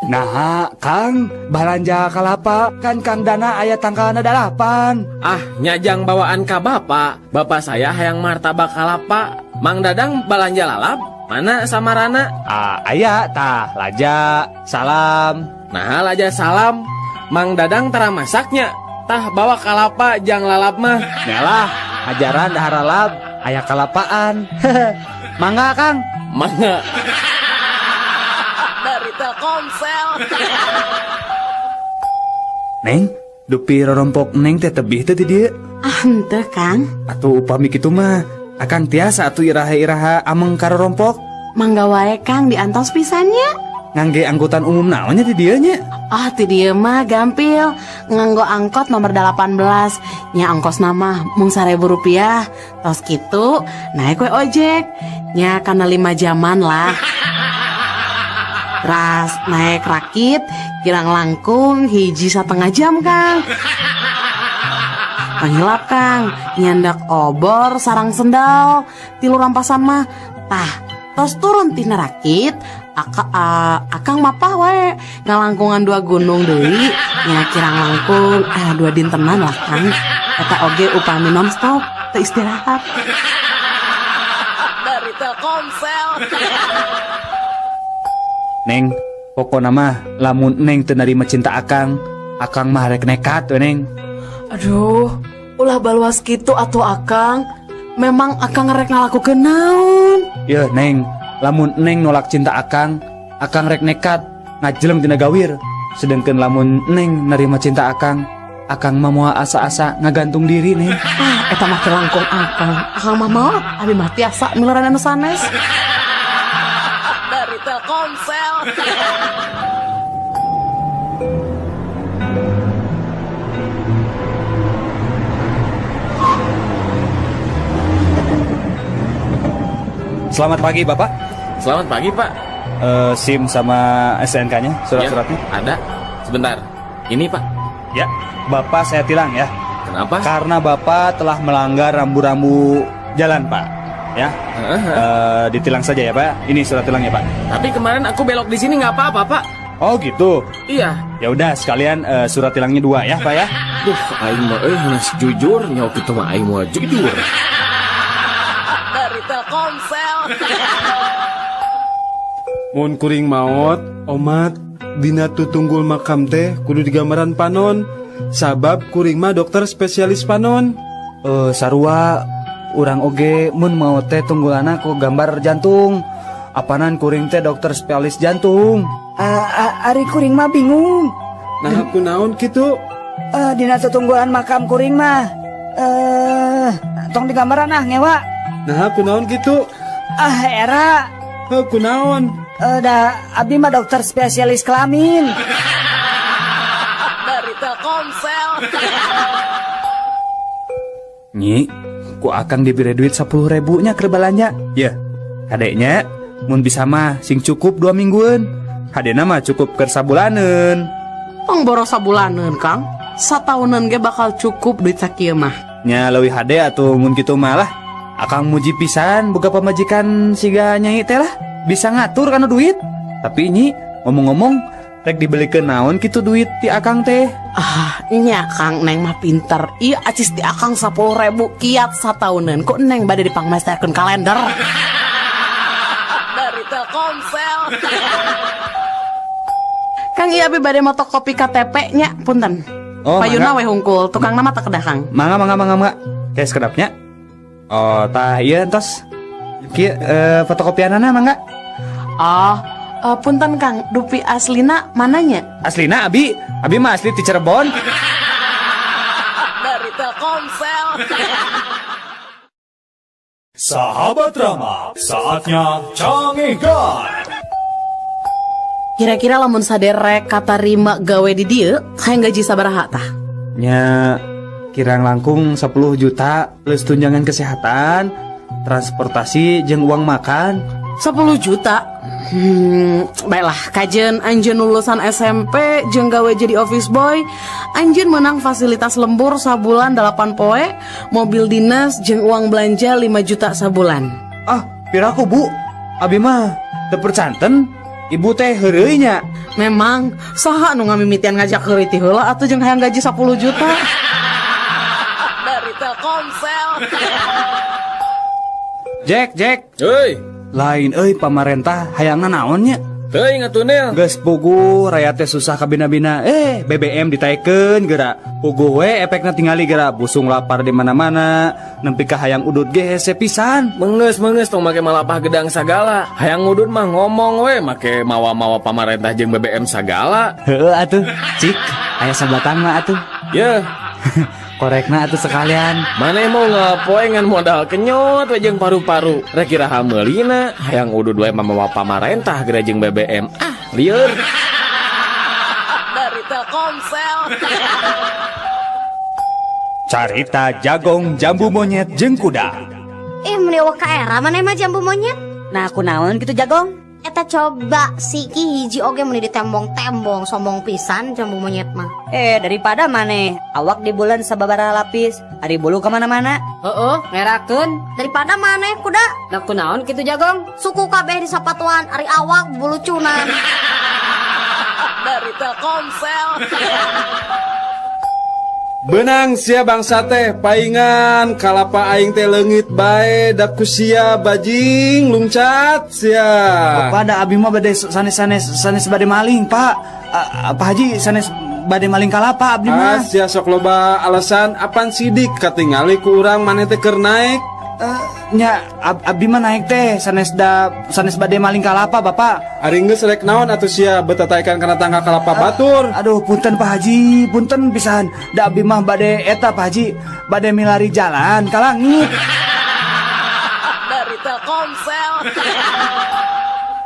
Nah, Kang, balanja kalapa kan Kang Dana aya tangkalna 8. Ah, nyajang bawaan ka bapak. Bapak saya hayang martabak kalapa. Mang Dadang balanja lalap. Mana samarana? Ah, aya tah laja salam. Nah, laja salam. Mang Dadang tara masaknya. Tah bawa kalapa jang lalap mah. Nyalah, ajaran dahar lalap, aya kalapaan. Mangga, Kang. Mangga. Dari Telkomsel. Neng, dupi rorompok neng teh tebih teh di dieu. Ah, henteu, Kang. Atuh upami kitu mah akang tiasa atuh iraha-iraha ameng ka rorompok. Mangga wae Kang diantos pisannya. Ngangge angkutan umum naonnya di dieu nya? Ah, ti dieu mah gampil. Nganggo angkot nomor 18. Nya ongkosna mah mung 1.000 rupiah. Tos kitu naik we ojek. Nya kana 5 jaman lah. Ras naik rakit kirang langkung 1,5 jam Kang. Panghilap Kang, nyandak obor sarang sendal, tilu rampasan mah. Tah, tos turun tina rakit, akang mapah wae ngalangkungan 2 gunung deui, nya kirang langkung 2 dintenan lah Kang. Eta oge upami nonstop teu istirahat. Dari Telkomsel. Neng, pokona mah lamun neng teu narima cinta akang, akang mah rek nekat we neng. Aduh, ulah baluas kitu atuh akang. Memang akang rek ngalakukeun naon? Yeuh neng, lamun neng nolak cinta akang, akang rek nekat ngajeleng tina gawir. Sedangkan lamun neng nerima cinta akang, akang mah moal asa-asa ngagantung diri neng. Ah, eta mah kelangkung akang. Akang mah maot, abi mah tiasa miluran anu sanes. Dari Telkomsel. Selamat pagi Bapak. Selamat pagi Pak. SIM sama SNK-nya, surat-suratnya? Ya, ada. Sebentar. Ini Pak. Ya, Bapak saya tilang ya. Kenapa? Karena Bapak telah melanggar rambu-rambu jalan Pak. Ya. Ditilang saja ya Pak. Ini surat tilangnya Pak. Tapi kemarin aku belok di sini nggak apa-apa Pak. Oh gitu. Iya. Ya udah sekalian surat tilangnya 2 ya Pak ya. Duh, aing mah euy jujur nyawa kitu mah aing mah jujur. Dari Telkomsel. Mun kuring maot, omat dina tutunggul makam teh kudu digambaran panon. Sabab kuring mah dokter spesialis panon. Sarua urang oge mun maot teh tunggulana ku gambar jantung. Apanan kuring teh dokter spesialis jantung. Ari kuring mah bingung. Nah, aku naon kitu? Dina tutunggulan makam kuring mah tong digambaran ah ngewa. Nah, aku naon gitu? Ah, era. Aku naon? Da abdi mah dokter spesialis kelamin. Dari Telkomsel. Nyi, ku akang diberi duit 10.000 nya keur balanja. Ya, kadeknya mun bisa mah sing cukup 2 mingguan. Hadena mah cukup keur sabulaneun. Tong boros sabulaneun, Kang. Sataunan ge bakal cukup duit sakieu mah. Nya leuwih hade atuh mun kitu mah lah. Akang muji pisan boga pamajikan siga nyai teh lah, bisa ngatur kana duit. Tapi nyi, ngomong-ngomong rek dibelikeun naon kitu duit ti akang teh? Ah, nya Kang, neng mah pinter. Ieu acis ti akang 10.000 kiat satauneun. Kok neng bade dipangmesterkeun kalender. Dari Telkomsel. Kang ieu abi bade motokopi KTP nya, punten. Oh, payuna we hungkul, tukang nama teu kedah Kang. Mangga mangga mangga mangga. Kayak sekedapnya. Oh, tah ieu entos. Kieu fotokopianana mangga. Ah, Punten Kang, dupi aslina mananya? Aslina abi? Abi mah asli ti Cirebon. Dari Telkomsel. Sahabat Rama, saatnya Cangehgar. Kira-kira lamun saderek katarima gawe di dieu, hayang gaji sabaraha tah? Nya kirang langkung 10 juta plus tunjangan kesehatan, transportasi jeung uang makan. 10 juta? Baiklah, kajen anjeun lulusan SMP jeung gawe jadi office boy, anjeun menang fasilitas lembur sabulan 8 poe, mobil dinas jeung uang belanja 5 juta sabulan. Ah, piraku Bu? Abi mah teu percanten. Ibu teh heureuy nya. Memang saha nu ngamimitian ngajak heureuy ti heula atuh jeung hayang gaji 10 juta. Dari Telkomsel. Jack, Jack. Heuy. Lain euy pamarentah hayangna naon nya? Teuing atuh Nil. Geus puguh rayat teh susah kabina-bina. BBM ditaekeun geura. Puguh we efekna tingali geura busung lapar di mana-mana, nempi ka hayang udud ge hese pisan. Mengeus tong make malapah gedang sagala. Hayang udud mah ngomong we make mawa-mawa pamarentah jeung BBM sagala. Heueuh atuh, cik, aya sabatang mah atuh. Yeuh. Korekna atuh sekalian. Maneh mau ngapoe ngan modal kenyot we jeung paru-paru. Rek iraha meulina, hayang udud we mamawa pamarentah geura jeung BBM. Ah, lieur. Dari Telkomsel. Carita jagong jambu monyet jeung kuda. Ih, meuni eueuh ka era maneh mah jambu monyet. Nah, kunaon kitu jagong? Eta coba siki hiji oge meuni ditembong-tembong sombong pisan jambu monyet mah. Daripada maneh awak di bulan sababaraha lapis, ari bulu kemana-mana. Heeh, ngerakeun. Daripada maneh kuda. Nah kunaon kitu jagong? Suku kabeh di sapatuan, ari awak bulucunan. Dari Telkomsel. Benang sia bangsa teh paingan kalapa aing teh leungit bae da ku sia bajing lungcat sia. Bapak da abi mah bade sanes bade maling, Pak. Pak Haji sanes bade maling kalapa abdi mah. Ah, sia sok loba alasan apan sidik katingali ku urang maneh teh keur naik. Nya abdi mah naik teh sanes bade maling kalapa Bapak. Ari geus rek naon atuh sia betataikan kana tangga kalapa batur. Aduh punten Pak Haji, punten pisan. Da abdi mah bade eta Pak Haji, bade milari jalan ka langit. Dari Telkomsel.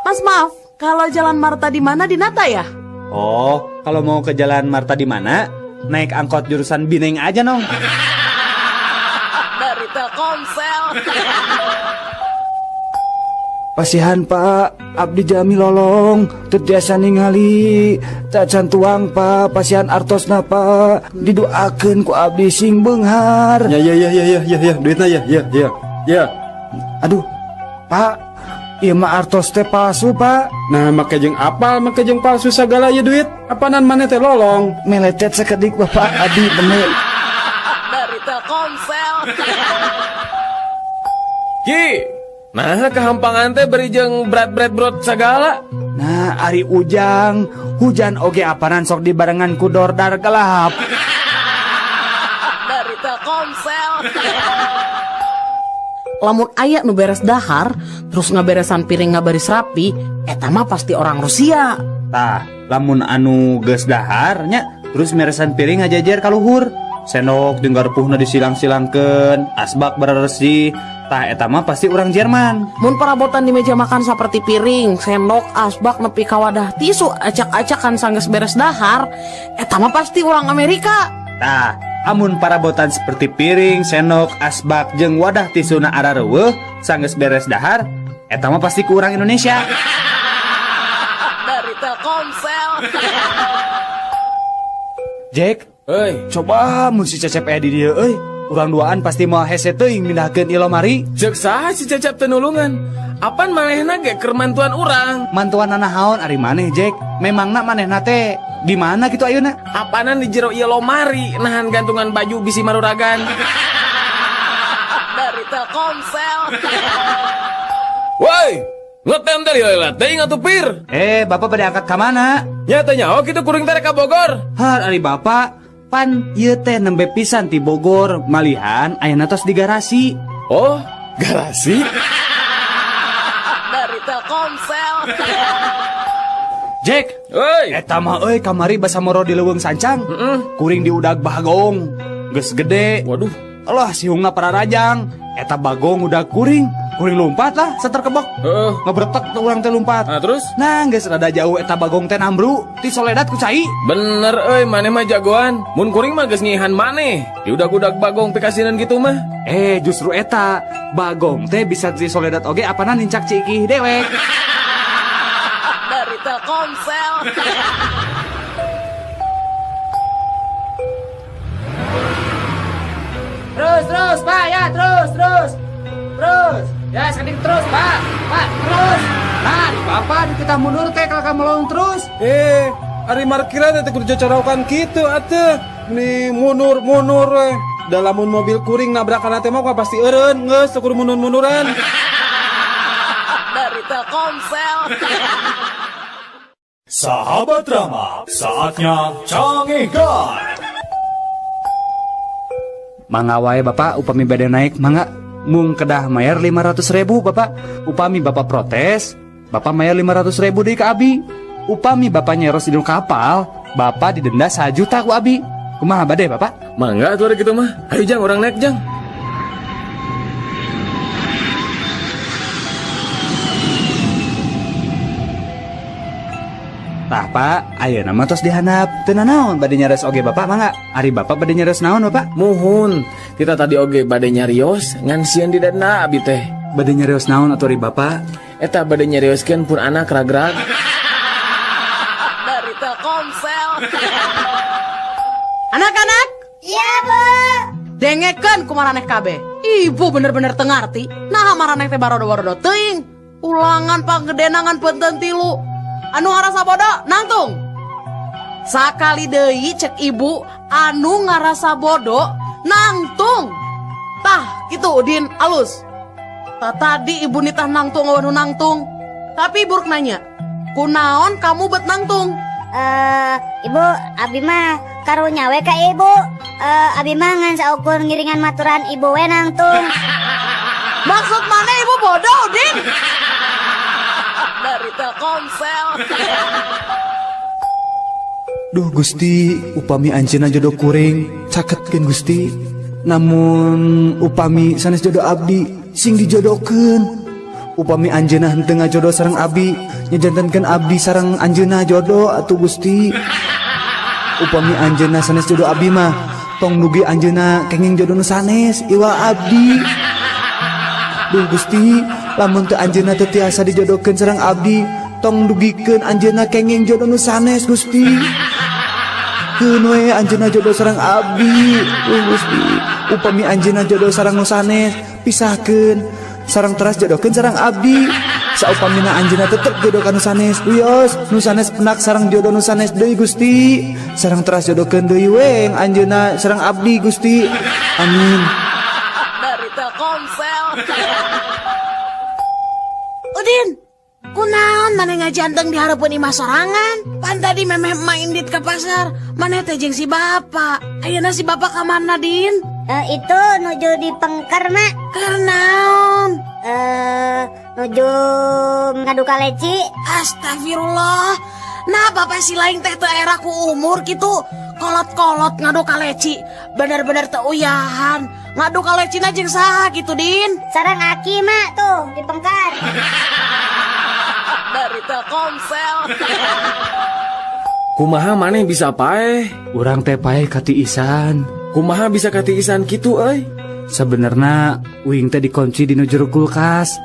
Mas maaf, kalau Jalan Marta di mana di Nata ya? Oh, kalau mau ke Jalan Marta di mana? Naik angkot jurusan Bineng aja nong. Dari Telkomsel. Pasihan Pak, abdi jami lolong, teu tiasa ningali, tacan tuang Pak, pasihan artosna Pak, didoakeun ku abdi sing beunghar. Ya ya ya ya ya ya ya, duitna ya ya ya ya. Aduh, Pak, ieu mah artos teh palsu Pak. Nah, make jeung apal, make jeung palsu sagala ieu duit, apanan maneh teh lolong. Meletet sakedik Bapak, abdi bener. Dari Telkomsel. Ki, nah kehampangan teh beri jeung berat-berat sagala. Nah, ari ujang, hujan oge apanan sok dibarengan ku dordar gelap. Dari Telkomsel. Lamun aya nu beres dahar, terus ngaberesan piring ngabaris rapi, eta mah pasti orang Rusia. Tah, lamun anu geus dahar nya, terus meresan piring ngajajar ka luhur. Sendok jeung garpuhna disilang-silangkeun, asbak beresih. Tah eta mah pasti orang Jerman. Mun perabotan di meja makan seperti piring, sendok, asbak nepi ka wadah tisu acak-acakan sanggeus beres dahar, eta mah pasti orang Amerika. Tah, amun parabotan seperti piring, sendok, asbak jeung wadah tisuna arareuweuh sanggeus beres dahar, eta mah pasti ku urang Indonesia. Dari Telkomsel. Jack, euy, coba mun si Cecep aya di dieu euy. Urang duaan pasti moal hese teuing mindahkeun ieu lomari. Ceuk saha si Cecep teu nulungan? Apan manehna ge keur mantuan urang? Mantuan naon ari maneh, Jack? Memangna manehna teh di mana kitu ayeuna? Apanan di jero ieu lomari nahan gantungan baju bisi maruragan. Dari Telkomsel. Woi, ngetem teh lila teuing atuh pir. Bapak bade angkat ka mana? Nya teh nyaho kitu kuring teh ka Bogor. Har ari bapak pan ieu teh nembe pisan ti Bogor, malihan ayeuna tos di garasi. Oh, garasi? Dari Telkomsel. Jack, euy, eta mah euy kamari basa moro di leuweung sancang. Kuring diudag bagong. Geus gede. Waduh. Allah sihungna pararajang. Eta bagong udah kuring. Kuring lompat lah saterkebok. Heeh. Ngebretek tuh urang teh lompat. Nah, terus? Nah, geus rada jauh eta bagong teh nambru ti soledat ku cai. Bener euy, maneh mah jagoan. Mun kuring mah geus ngihan maneh. Diudag-udag bagong pikasinan gitu mah. Justru eta bagong teh bisa di soledat oge apana nincak cikih dewek. Dari Telkomsel. Terus, terus, Pak, ya, terus, terus. Terus. Ya, sekedik terus, Pak. Pak, terus. Nah, di Bapak di kita mundur teh kalau kamu melong terus. Ari markiran teh kudu cocoraukan kitu atuh. Meni mundur-mundur we. Da lamun mobil kuring nabrakan teh mah pasti eureun, geus teu kudu mundur-munduran. Dari Telkomsel. Sahabat Rama, saatnya Cangegan. Mangga wae Bapak, upami bade naik mangga mung kedah mayar 500.000 Bapak. Upami Bapak protes, Bapak mayar 500.000 deui ka abi. Upami Bapak nyeros di kapal, Bapak didenda 1 juta ku abi. Kumaha bade Bapak? Mangga atuh kitu mah. Ayo Jang, urang naik Jang. Tah Pak, ayeuna mah tos dihandap. Teu nanaon bade nyares oge Bapak mangga. Ari Bapak bade nyares naon Bapak? Muhun, kita tadi oge bade nyarios ngan sieun didenda abi teh. Bade nyarios naon atuh ari Bapak? Eta bade nyarioskeun pun anak ragrag. Dari Telkomsel. Anak-anak? Iya, Bu. Dengekeun ku maraneh kabeh. Ibu bener-bener teu ngarti. Naha maraneh teh barodo-barodo teuing. Ulangan panggedenangan penten tilu. Anu ngarasa bodoh nangtung. Sakali deui cek ibu anu ngarasa bodoh nangtung. Tah kitu Udin alus. Tah tadi ibu nitah nangtung anu nangtung. Tapi ibu rek nanya, kunaon kamu bet nangtung? Ibu, abi mah karunya we ka ibu. Abi mah ngan saukur ngiringan maturan ibu we nangtung. Maksud mana ibu bodoh, Udin? Dari Telkomsel. Duh Gusti, upami anjeunna jodoh kuring, caketkeun Gusti. Namun upami sanes jodoh abdi, sing dijodohkeun. Upami anjeunna henteu ngajodoh sareng abdi, nyajantenkeun abdi sareng anjeunna jodoh atuh Gusti. Upami anjeunna sanes jodoh abdi mah, tong dugi anjeunna kenging jodoh nu sanes iwal abdi. Duh Gusti, lamun teu anjeunna teu tiasa dijodohkeun sareng abdi, tong dugikeun anjeunna kenging jodoh nu sanes Gusti. Keun we anjeunna jodoh sareng abdi. Duh Gusti, upami anjeunna jodoh sareng nu sanes, pisahkeun sareng teras jodohkeun sareng abdi. Saupamina anjeunna tetep jodoh ka nu sanes, wios nu sanes penak sareng jodoh nu sanes deui Gusti. Sareng teras jodohkeun deui we anjeunna sareng abdi Gusti. Amin. Dari Telkomsel. Udin, kunaon maneh ngajanteng di hareupeun imah sorangan? Pan tadi memeh emak indit ke pasar, maneh teh jeung si bapak. Ayeuna si bapak ka mana, Din? Itu nuju di pengker, Mak. Keur naon? Nuju ngadu kaleci. Astagfirullah. Nah, bapak si lain teh teu era ku umur kitu. Kolot-kolot ngadu kaleci. Bener-bener teu uyahan. Ngadu kalecina jeung saha kitu, Din? Sareng aki, Mak, tuh di pengkar. Dari Telkomsel. Kumaha maneh bisa paeh? Urang teh paeh katiisan. Kumaha bisa katiisan kitu euy? Sebenarnya uing teh dikunci di nu jero kulkas.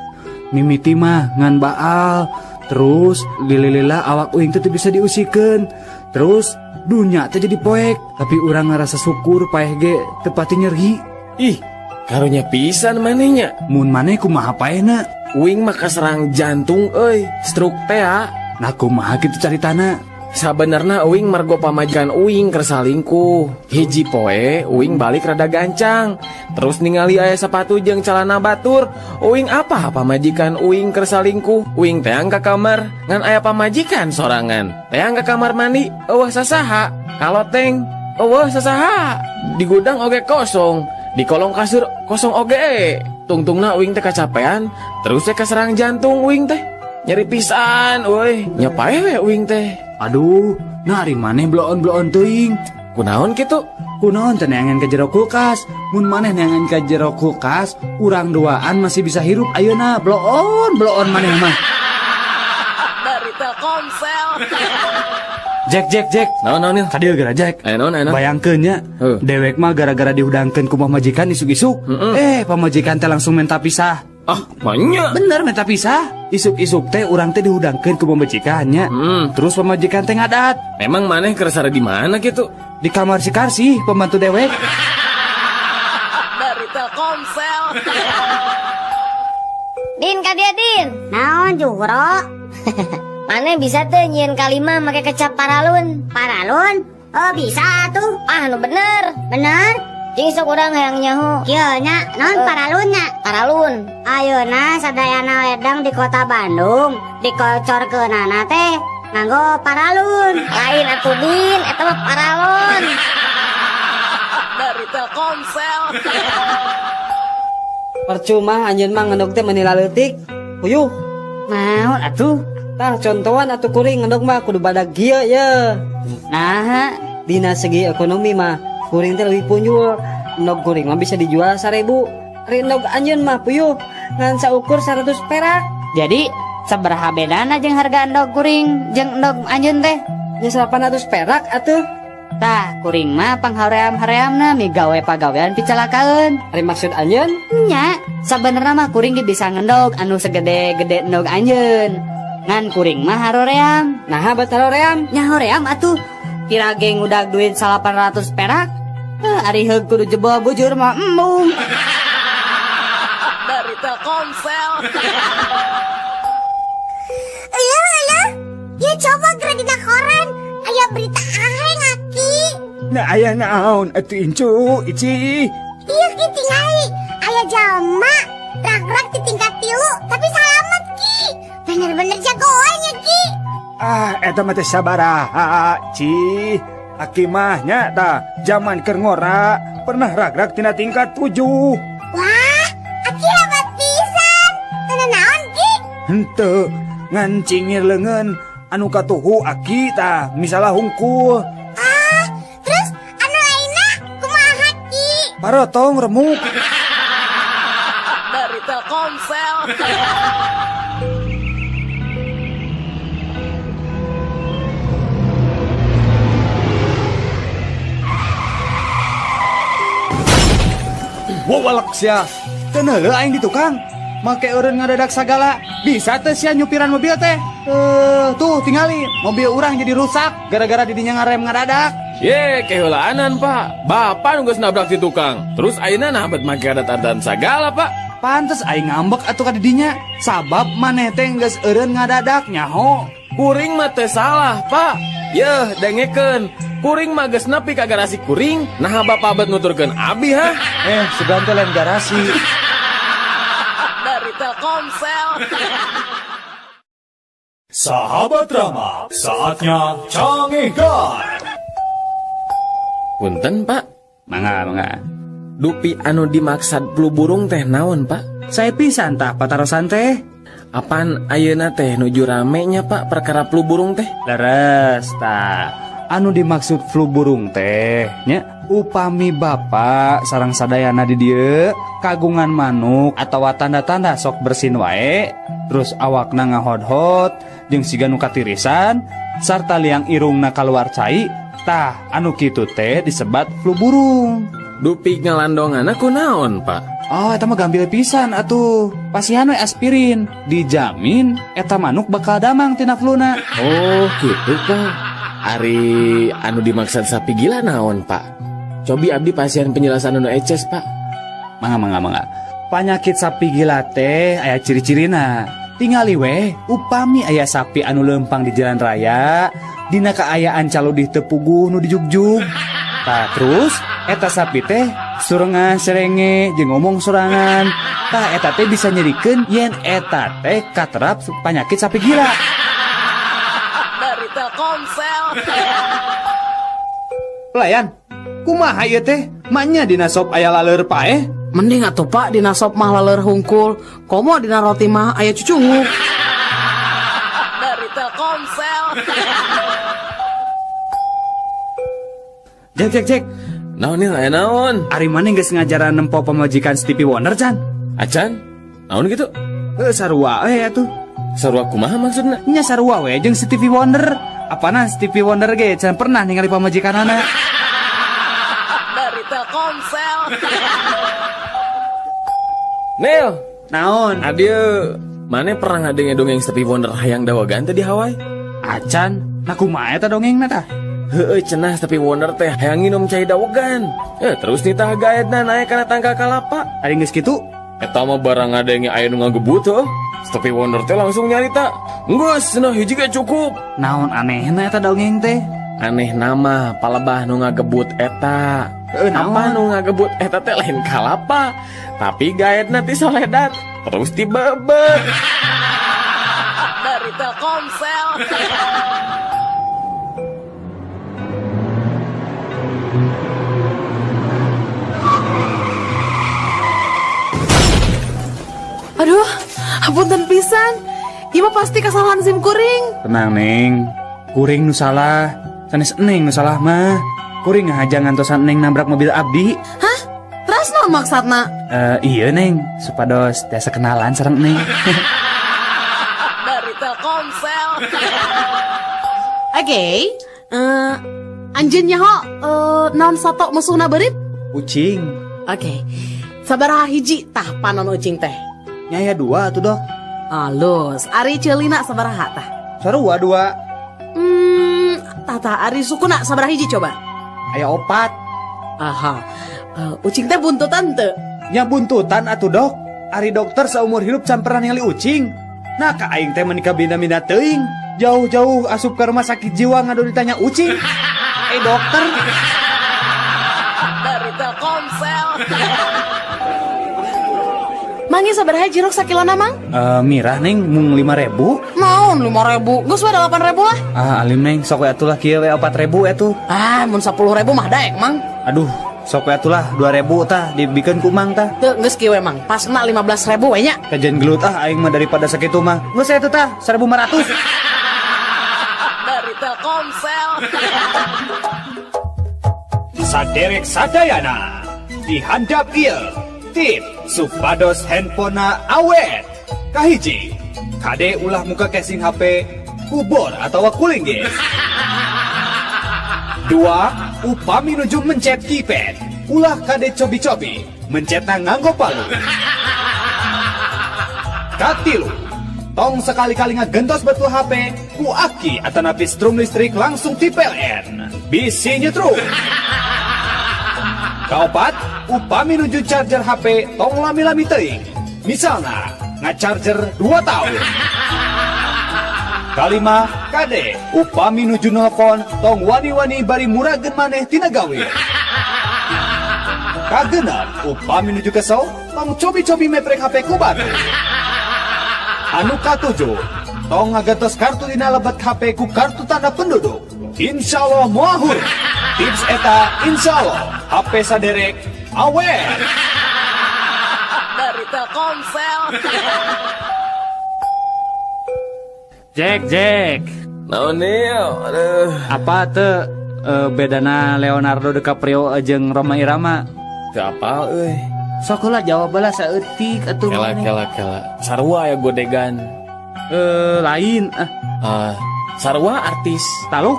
Mimiti mah ngan baal. Terus lila-lila awak uing teh teu bisa diusikeun. Terus dunya teh jadi poek. Tapi urang ngerasa syukur paeh ge teu pati nyeri. Ih, karunya pisan manehnya. Mun maneh kumaha paehna? Uing mah kaserang jantung euy, stroke teh. Nah kumaha kitu caritana? Sabenerna uing margo pamajikan uing keur salingkuh. Hiji poe uing balik rada gancang. Terus ningali aya sepatu jeung calana batur. Uing apa pamajikan uing keur salingkuh? Uing teang ka kamar ngan aya pamajikan sorangan. Teang ka kamar mandi eueuh sasaha. Kaloteng eueuh sasaha. Di gudang oge kosong, di kolong kasur kosong oge. Tungtungna uing teh kacapean, terus teh kaserang jantung uing teh. Nyeri pisan euy. Nya paeh we uing teh. Aduh, nah ari maneh bloon-bloon teuing. Kunaon kitu? Kunaon teh neangan ka jero kulkas. Mun maneh neangan ka jero kulkas, urang duaan masih bisa hirup ayeuna. Bloon, bloon maneh mah. Dari Telkomsel. Jack, Jack, Jack. Naon, naon, Nil? Kadieu geura Jack. Aya naon, aya naon? Bayangkeun nya, dewek mah gara-gara dihudangkeun ku pamajikan isuk-isuk. Pamajikan teh langsung minta pisah. Ah, banyak. Bener minta pisah. Isuk-isuk teh urang teh dihudangkeun ku pamajikan nya. Terus pamajikan teh ngadat. Emang maneh keur sare di mana kitu? Di kamar si Karsi, pembantu dewek. Dari Telkomsel. Din, ka dieu Din. Naon Juhro? Maneh bisa teh nyieun kalima make kecap paralun. Paralun? Oh bisa tuh. Ah nu bener. Bener? Cing sok urang hayang nyaho. Kieu nya, naon paralun nya? Paralun. Ayeuna sadayana wedang di kota Bandung dikocorkeunana teh nganggo paralun. Lain atuh Din, eta mah paralon. Dari Telkomsel. Percuma anjeun mah ngendog teh meuni laleutik. Puyuh. Naon atuh? Tah contohan atuh kuring ngendog mah kudu badag kieu ye. Nah, dina segi ekonomi mah kuring teh leuwih punjul. Endog kuring mah bisa dijual 1000. Ari endog anjeun mah puyuh ngan saukur 100 perak. Jadi sabaraha bedana jeung harga endog kuring jeung endog anjeun teh? Nya 800 perak atuh. Tah kuring mah panghaream-hareamna migawe pagawean picalakaeun. Ari maksud anjeun? Nya, sabenerna mah kuring ge bisa ngendog anu segede-gede endog anjeun. Ngan kuring mah haroream. Naha bat haroream? Nya hoream atuh. Kira ge ngudag duit 800 perak. Ari heug kudu jebol bujur mah embung. Dari Telkomsel. Iya, iya. Ya coba geura dina koran. Aya berita aheng aki. Nah aya naon atuh incu, ici. Iya ki tingali. Aya jalma rag-rag di tingkat 3 tapi salamet ki. Bener-bener jagoannya ki. Ah, eta mah teh sabaraha, Ci. Aki mah nya tah zaman keur ngora pernah rag-rag tina tingkat 7. Wah, aki hebat pisan. Teu naon ki? Henteu, ngan cingir leungeun anu katuhu aki tah misalah hungkul. Ah, terus anu lainna kumaha ki? Parotong remuk. Dari Telkomsel. Wawalak sia, teu neuleuh aing di tukang. Make eureun ngadadak sagala, bisa teh sia nyupiran mobil teh. Tuh tingali, mobil urang jadi rusak gara-gara didinya ngarem ngadadak. Ye, keheulaanan Pak. Bapak nu geus nabrak di tukang. Terus ayeuna nah bet make adat-adatan sagala, Pak. Pantes aing ngambek atuh ka didinya. Sabab maneh teh geus eureun ngadadak nyaho. Kuring mah teh salah, Pak. Yeuh, dengekeun. Kuring mah geus nepi ka garasi kuring, naha bapak bet nuturkeun abi ha? Sugan teh lain garasi. Dari Telkomsel. Sahabat Rama, saatnya Cangehgar. Punten, Pak. Mangga, mangga. Dupi anu dimaksad flu burung teh naon, Pak? Saya pisan tah patarosan teh. Apan ayeuna teh nuju rame nya, Pak, perkara flu burung teh? Leres tah. Anu dimaksud flu burung teh nya upami bapak sareng sadayana di dieu kagungan manuk atawa tanda-tanda sok bersin wae terus awakna ngahodhot jeung siga nu katirisan sarta liang irungna kaluar cai tah anu kitu teh disebat flu burung. Dupi ngalandonganna kunaon, Pak? Oh, eta mah gambil pisan atuh. Pasihan we aspirin, dijamin eta manuk bakal damang tina fluna. Oh, gitu, Pak. Ari anu dimaksud sapi gila naon, Pak? Cobi abdi pasihan penjelasan anu eces, Pak. Mangga, mangga, mangga. Panyakit sapi gila teh aya ciri-cirina. Tingali we, upami aya sapi anu lempang di jalan raya, dina kaayaan caludih teu puguh nu dijugjug. Tah terus eta sapi teh surengan serenge jeung ngomong sorangan. Tah eta teh bisa nyerikeun yen eta teh katerap panyakit sapi gila. Dari Telkomsel. Pelayan, kumaha ieu teh? Maknya dina sop aya laleur paeh? Mending atuh Pak dina sop mah laleur hungkul, komo dina roti mah aya cucunguk. Telkomsel. Jack Jack Jack. Naon nih, aya naon? Ari maneh geus ngajaran nempo pamajikan Stevie Wonder can? Acan? Naon gitu? Heuh sarua we atuh. Sarua kumaha maksudna? Nya sarua we jeung Stevie Wonder. Apana Stevie Wonder ge can pernah ningali pamajikanana. Dari Telkomsel. Nel, naon? Adieu. Mane pernah ngadenge dongeng Stevie Wonder hayang dawagan teh di Hawaii? Acan, nah kumaha eta dongengna tah? Heueuh cenah Stevie Wonder teh hayang nginum cai dawegan. Terus nitah gaetna naek kana tangkal kalapa. Ari geus kitu? Eta mah barang ngadenge aya nu ngagebut heuh. Stevie Wonder teh langsung nyarita, "Geus cenah hiji ge cukup." Naon anehna eta dongeng teh? Aneh nama palebah nu ngagebut eta. Apa nu ngagebut eta teh lain kalapa, tapi gaetna ti soledat terus dibebet. Dari Telkomsel. Aduh, hapunten pisan. Ieu mah pasti kesalahan sim kuring. Tenang, Neng. Kuring nu salah. Sanes Neng nu salah mah. Kuring ngahaja ngantosan Neng nabrak mobil abdi. Hah? Terus naon maksudna? Iya, Neng. Supados tiasa kenalan sareng Neng. Dari Telkomsel. Oke. Anjeun nyaho naon sato musuhna beurit? Ucing. Oke. Sabaraha hiji tah panon ucing teh? Nyaya dua atuh, Dok. Alus, ari ceulina sabaraha tah? Sarua dua. Tah ari sukuna sabaraha hiji coba? Aya opat. Aha. Ucing teh buntutan teu? Nya buntutan atuh, Dok. Ari dokter saumur hidup can pernah ningali ucing. Nah, ka aing teh meuni kabina-bina teuing. Jauh-jauh asup ke rumah sakit jiwa ngadu ditanya ucing. Dokter. Dari Telkomsel. Mangi sabaraha jeruk sakilona, Mang? Mirah, Neng, mung 5.000. Naon 5.000? Geus we 8.000 lah. Ah, alim Neng, sok we atuh lah kieu we 4.000 atuh. Ah, mun 10.000 mah daek, Mang. Aduh, sok we atuh lah 2.000 tah dibikeun ku Mang tah. Teu geus kieu we, Mang. Pasna 15.000 we nya. Kajian gelut ah aing mah daripada sakitu mah. Geus atuh tah 1.500. Dari Telkomsel. Saderek sadayana dihandap ieu. Tip supados handphonena awet. Kahiji, kade ulah muka casing HP kubor atau kuling ge. Dua, upami nuju mencet keypad, ulah kade cobi-cobi mencetna nganggo palu. Katilu, tong sekali-kali ngagentos betul HP ku aki atanapi strum listrik langsung ti PLN. Bisi nyetrum. Kaopat, upami nuju charger HP tong lami-lami teuing. Misalna ngacharger 2 tahun. Kalima, kade upami nuju nelpon tong wani-wani bari murageun maneh tina gawe. Kagenep, upami nuju kesel tong cobi-cobi meprek HP ku batu. Anu katujuh, tong ngagentos kartu dina lebet HP ku kartu tanda penduduk. Insya Allah moal. Tips eta insya Allah HP saderek awet. Dari Telkomsel. Jack Jack. Naon Nil? Aduh. Apa teu bedana Leonardo DiCaprio jeung Rhoma Irama? Teu apal euy. Sok heula jawab heula saeutik atuh. Kela kela kela. Sarua ya godegan. Lain ah. Sarua artis. Taluk?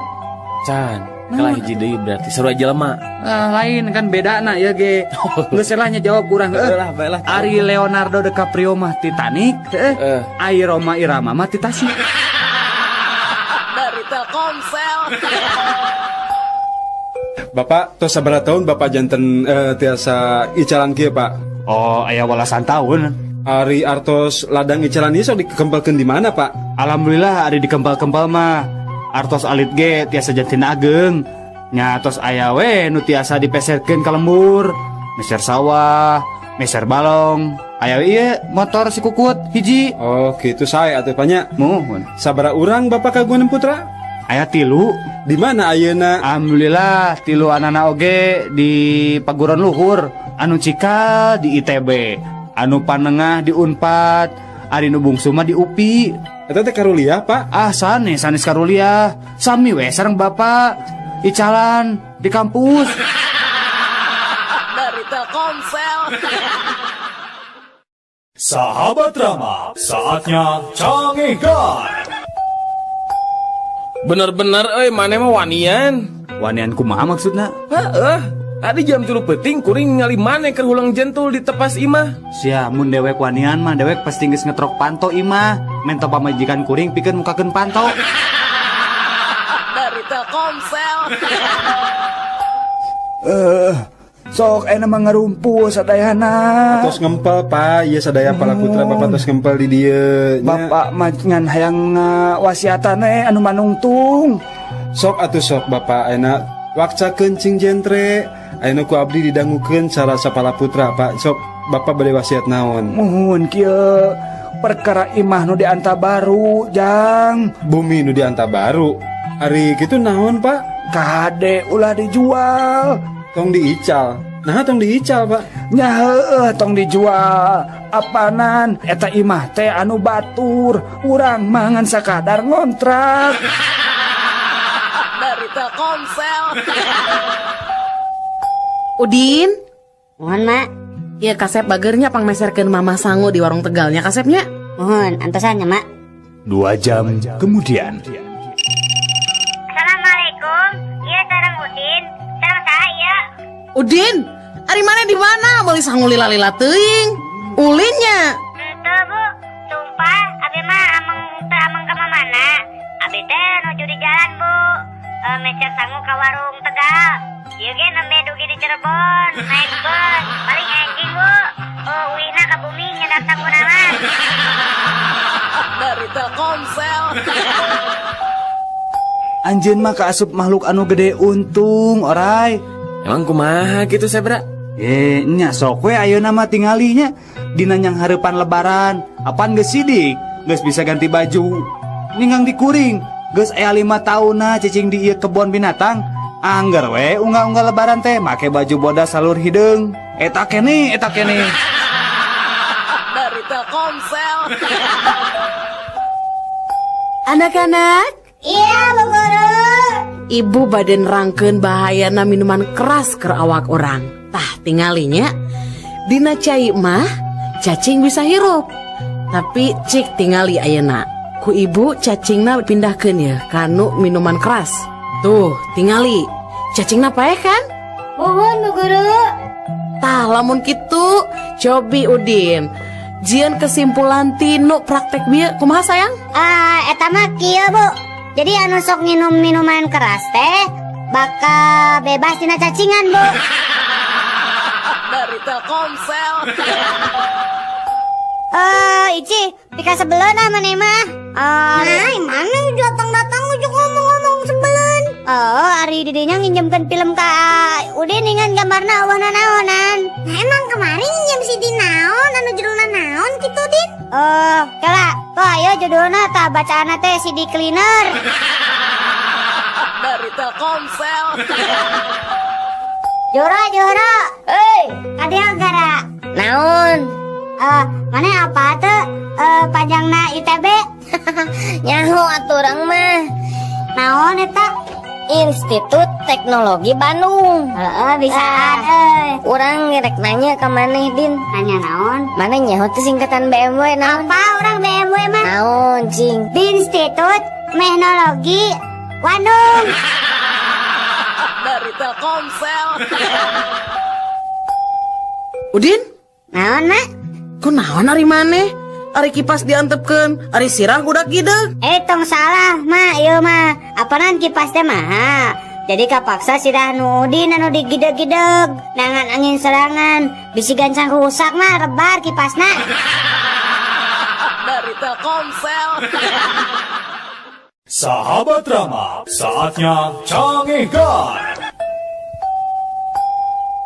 Can. Kalah hiji deui berarti sarua jelema. Lain kan bedana ya ge. Geus lah nya jawab kurang heuh. Ari Leonardo DiCaprio mah Titanic, heuh. Ari Rhoma Irama mah Tasik. Dari Telkomsel. Bapak tos sabaraha tahun Bapak janten tiasa icalan kieu, Pak? Oh, aya walasan tahun. Ari artos ladang icalan ieu sok dikempelkeun di mana, Pak? Alhamdulillah ari dikempel-kempel mah. Artos alit ge tiasa janten ageng. Nya tos aya we nu tiasa dipeserkeun ka lembur, meser sawah, meser balong. Aya we ieu motor si kukut hiji. Oh, kitu sae atuh nya. Muhun. Sabaraha urang Bapak kagungan putra? Aya 3. Di mana ayeuna? Alhamdulillah 3 anana oge di Paguron Luhur, anu cikal di ITB, anu panengah di Unpad, ari nu bungsu mah di UPI. Eta teh karuliah, Pak? Ah, sanes, sanes karuliah. Sami we sareng Bapak. Icalan di kampus. Dari Telkomsel. Sahabat Rama, saatnya Cangegan. Bener-bener euy maneh mah wanian. Wanian kumaha maksudna? Heeh. Tadi jam 3 peuting kuring ningali maneh keur hulang jentul di tepas imah. Sia, mun dewek wanian mah dewek pasti geus ngetrok panto imah. Mento pamajikan kuring pikeun mukakeun panto. Dari Telkomsel. Sok enak mah ngarumpul sadayana. Tos ngempel, Pak. Ieu sadaya pala putra Bapak tos ngempel di dieu. Bapak mah ngan hayang wasiatan anu manungtung. Sok atuh sok Bapak enak wakcakeun cing jentre. Ayeuna ku abdi didangukeun cara sapala putra, Pak. Sok Bapak bade wasiat naon? Muhun kieu perkara imah nu dianta baru, Jang. Bumi nu dianta baru. Ari kitu naon, Pak? Kade ulah dijual. Tong diical. Nah, tong diical, Pak. Nya heueuh tong dijual. Apanan eta imah teh anu batur, urang mah ngan sakadar ngontrak. Dari Telkomsel. Udin, mohon Mak. Iya kasep bagernya pangmeserkeun Mama sangu di warung Tegalnya kasepnya. Mohon antosannya Mak. 2 jam kemudian. Assalamualaikum. Iya sareng Udin. Sareng saya. Udin, ari mana di mana? Meuli sangu lila-lila teuing. Ulinnya. Henteu Bu, sumpah abi mah ameng teu ameng ka mana. Abi teh nuju di jalan Bu. Meser sangu ka warung Tegal. Ieu ge nembe dugi di Cirebon, naik bus, paling enjing Bu. Uihna ka bumi nyedak sanguna mah. Dari Telkomsel. Anjeun mah kaasup makhluk anu gede untung, orai. Emang kumaha gitu Sebra? Nya sok we ayeuna mah tingalinya dina nyang hareupan lebaran. Apan geus sidik, geus bisa ganti baju. Ninggang dikuring, geus aya 5 taunna cicing di ieu kebon binatang. Angger we unggal-unggal lebaran teh make baju bodas salur hideung. Eta keneh, eta keneh. Dari Telkomsel. Anak-anak. Iya, Bu Guru. Ibu bade nerangkeun bahayana minuman keras keur awak urang. Tah tingalinya dina cai mah cacing bisa hirup. Tapi cik tingali ayeuna. Ku ibu cacingna pindahkeun ya kanu minuman keras. Tuh, tingali. Cacingna paeh kan? Muhun, Bu Guru. Tah lamun kitu cobi Udin. Jieun kesimpulan tinu praktek bieu kumaha sayang? Eta mah kieu, Bu. Jadi anu sok nginum minuman keras teh bakal bebas tina cacingan, Bu. Dari Telkomsel. Ici, pika sebelun ah maneh mah. Nah, mana datang-datang ujuk ngomong-ngomong sebelun. Oh, ari didinya nginjemkeun film ka Udin ningan gambarna eueuh nanaonan. Nah, emang kemarin nginjem si Din naon anu judulna naon kitu, Din? Oh, kela. Tuh ayo judulna tah bacaanna teh CD Cleaner. Dari Telkomsel. Joro, Joro. Hei, kadieu gara. Naon? Mana apa tuh panjangna ITB? Nyaho atuh urang mah. Naon eta? Institut Teknologi Bandung. Heeh, bisaan euy. Urang rek nanya ka maneh, Din. Nanya naon? Maneh nyaho teh singkatan BMW naon? Apa urang BMW mah? Naon, cing? Institut Teknologi Bandung. Dari Telkomsel. Udin? Naon, Mak? Ku naon ari maneh? Ari kipas diantepkeun, ari sirah gudak gideug. Tong salah, Mak, ieu mah. Apanan kipas teh mah? Jadi kapaksa sirah nu Udin anu digideg-gideg. Nangan angin serangan, bisi gancang rusak mah rebar kipasna. Dari Telkomsel. Sahabat Rama, saatnya Cangegan.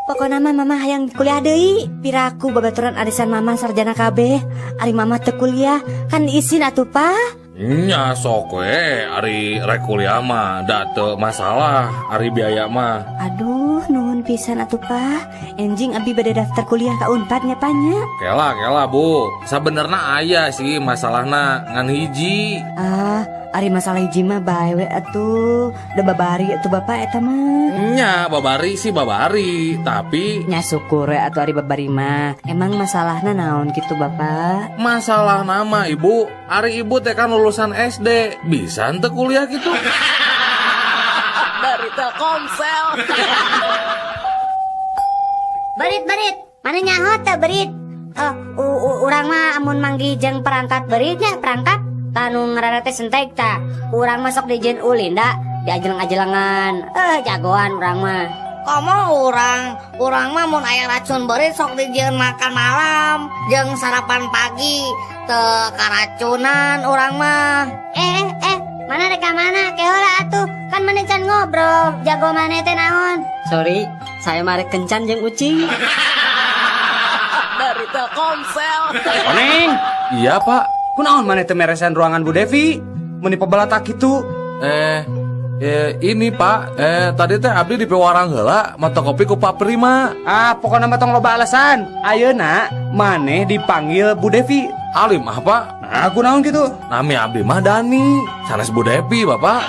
Pokona mah mama hayang kuliah deui. Piraku babaturan arisan mama sarjana kabeh. Ari mama teu kuliah, kan isin atuh, Pa. Nya sok we ari rek kuliah mah da teu masalah ari biaya mah. Aduh, nuhun pisan atuh Pak. Enjing abi bade daftar kuliah ka Unpad nya Pak nya. Kela kela Bu, sabenerna aya sih masalahna ngan hiji. Ah, ari masalah hiji mah bae we atuh. Da babari atuh Bapak eta mah. Nya babari sih babari, tapi nya syukur we atuh ari babari mah. Emang masalahna naon kitu Bapak? Masalah nama Ibu, ari Ibu teh kan lulusan SD, bisa henteu kuliah gitu. Dari Telkomsel. Berit-berit, mana nyaho teh berit? Urang mah amun manggih jeung perangkat beritnya, perangkat tanu ngaranna teh sentek tah. Urang mah sok dijieun ulin da, diajeleng-ajelengan. Jagoan urang mah. Komo urang mah mun aya racun berit sok dijieun makan malam jeung sarapan pagi, teu karacunan urang mah. Mana rek ka mana? Ke heula atuh, kan maneh can ngobrol, jago maneh teh naon? Sorry, saya mah rek kencan jeung ucing. Dari Telkomsel. Koneng. Iya, Pak. Kunaon maneh teh meresan ruangan Bu Devi? Meuni pabalatak kitu. Ini Pak, tadi teh abdi di pewarang heula mata kopi ku Pak Prima. Ah, pokona mah tong loba alasan. Ayeuna maneh dipanggil Bu Devi. Alim ah, Pak. Nah, kunaon kitu? Nami abdi mah Dani, sanes Bu Devi, Bapak.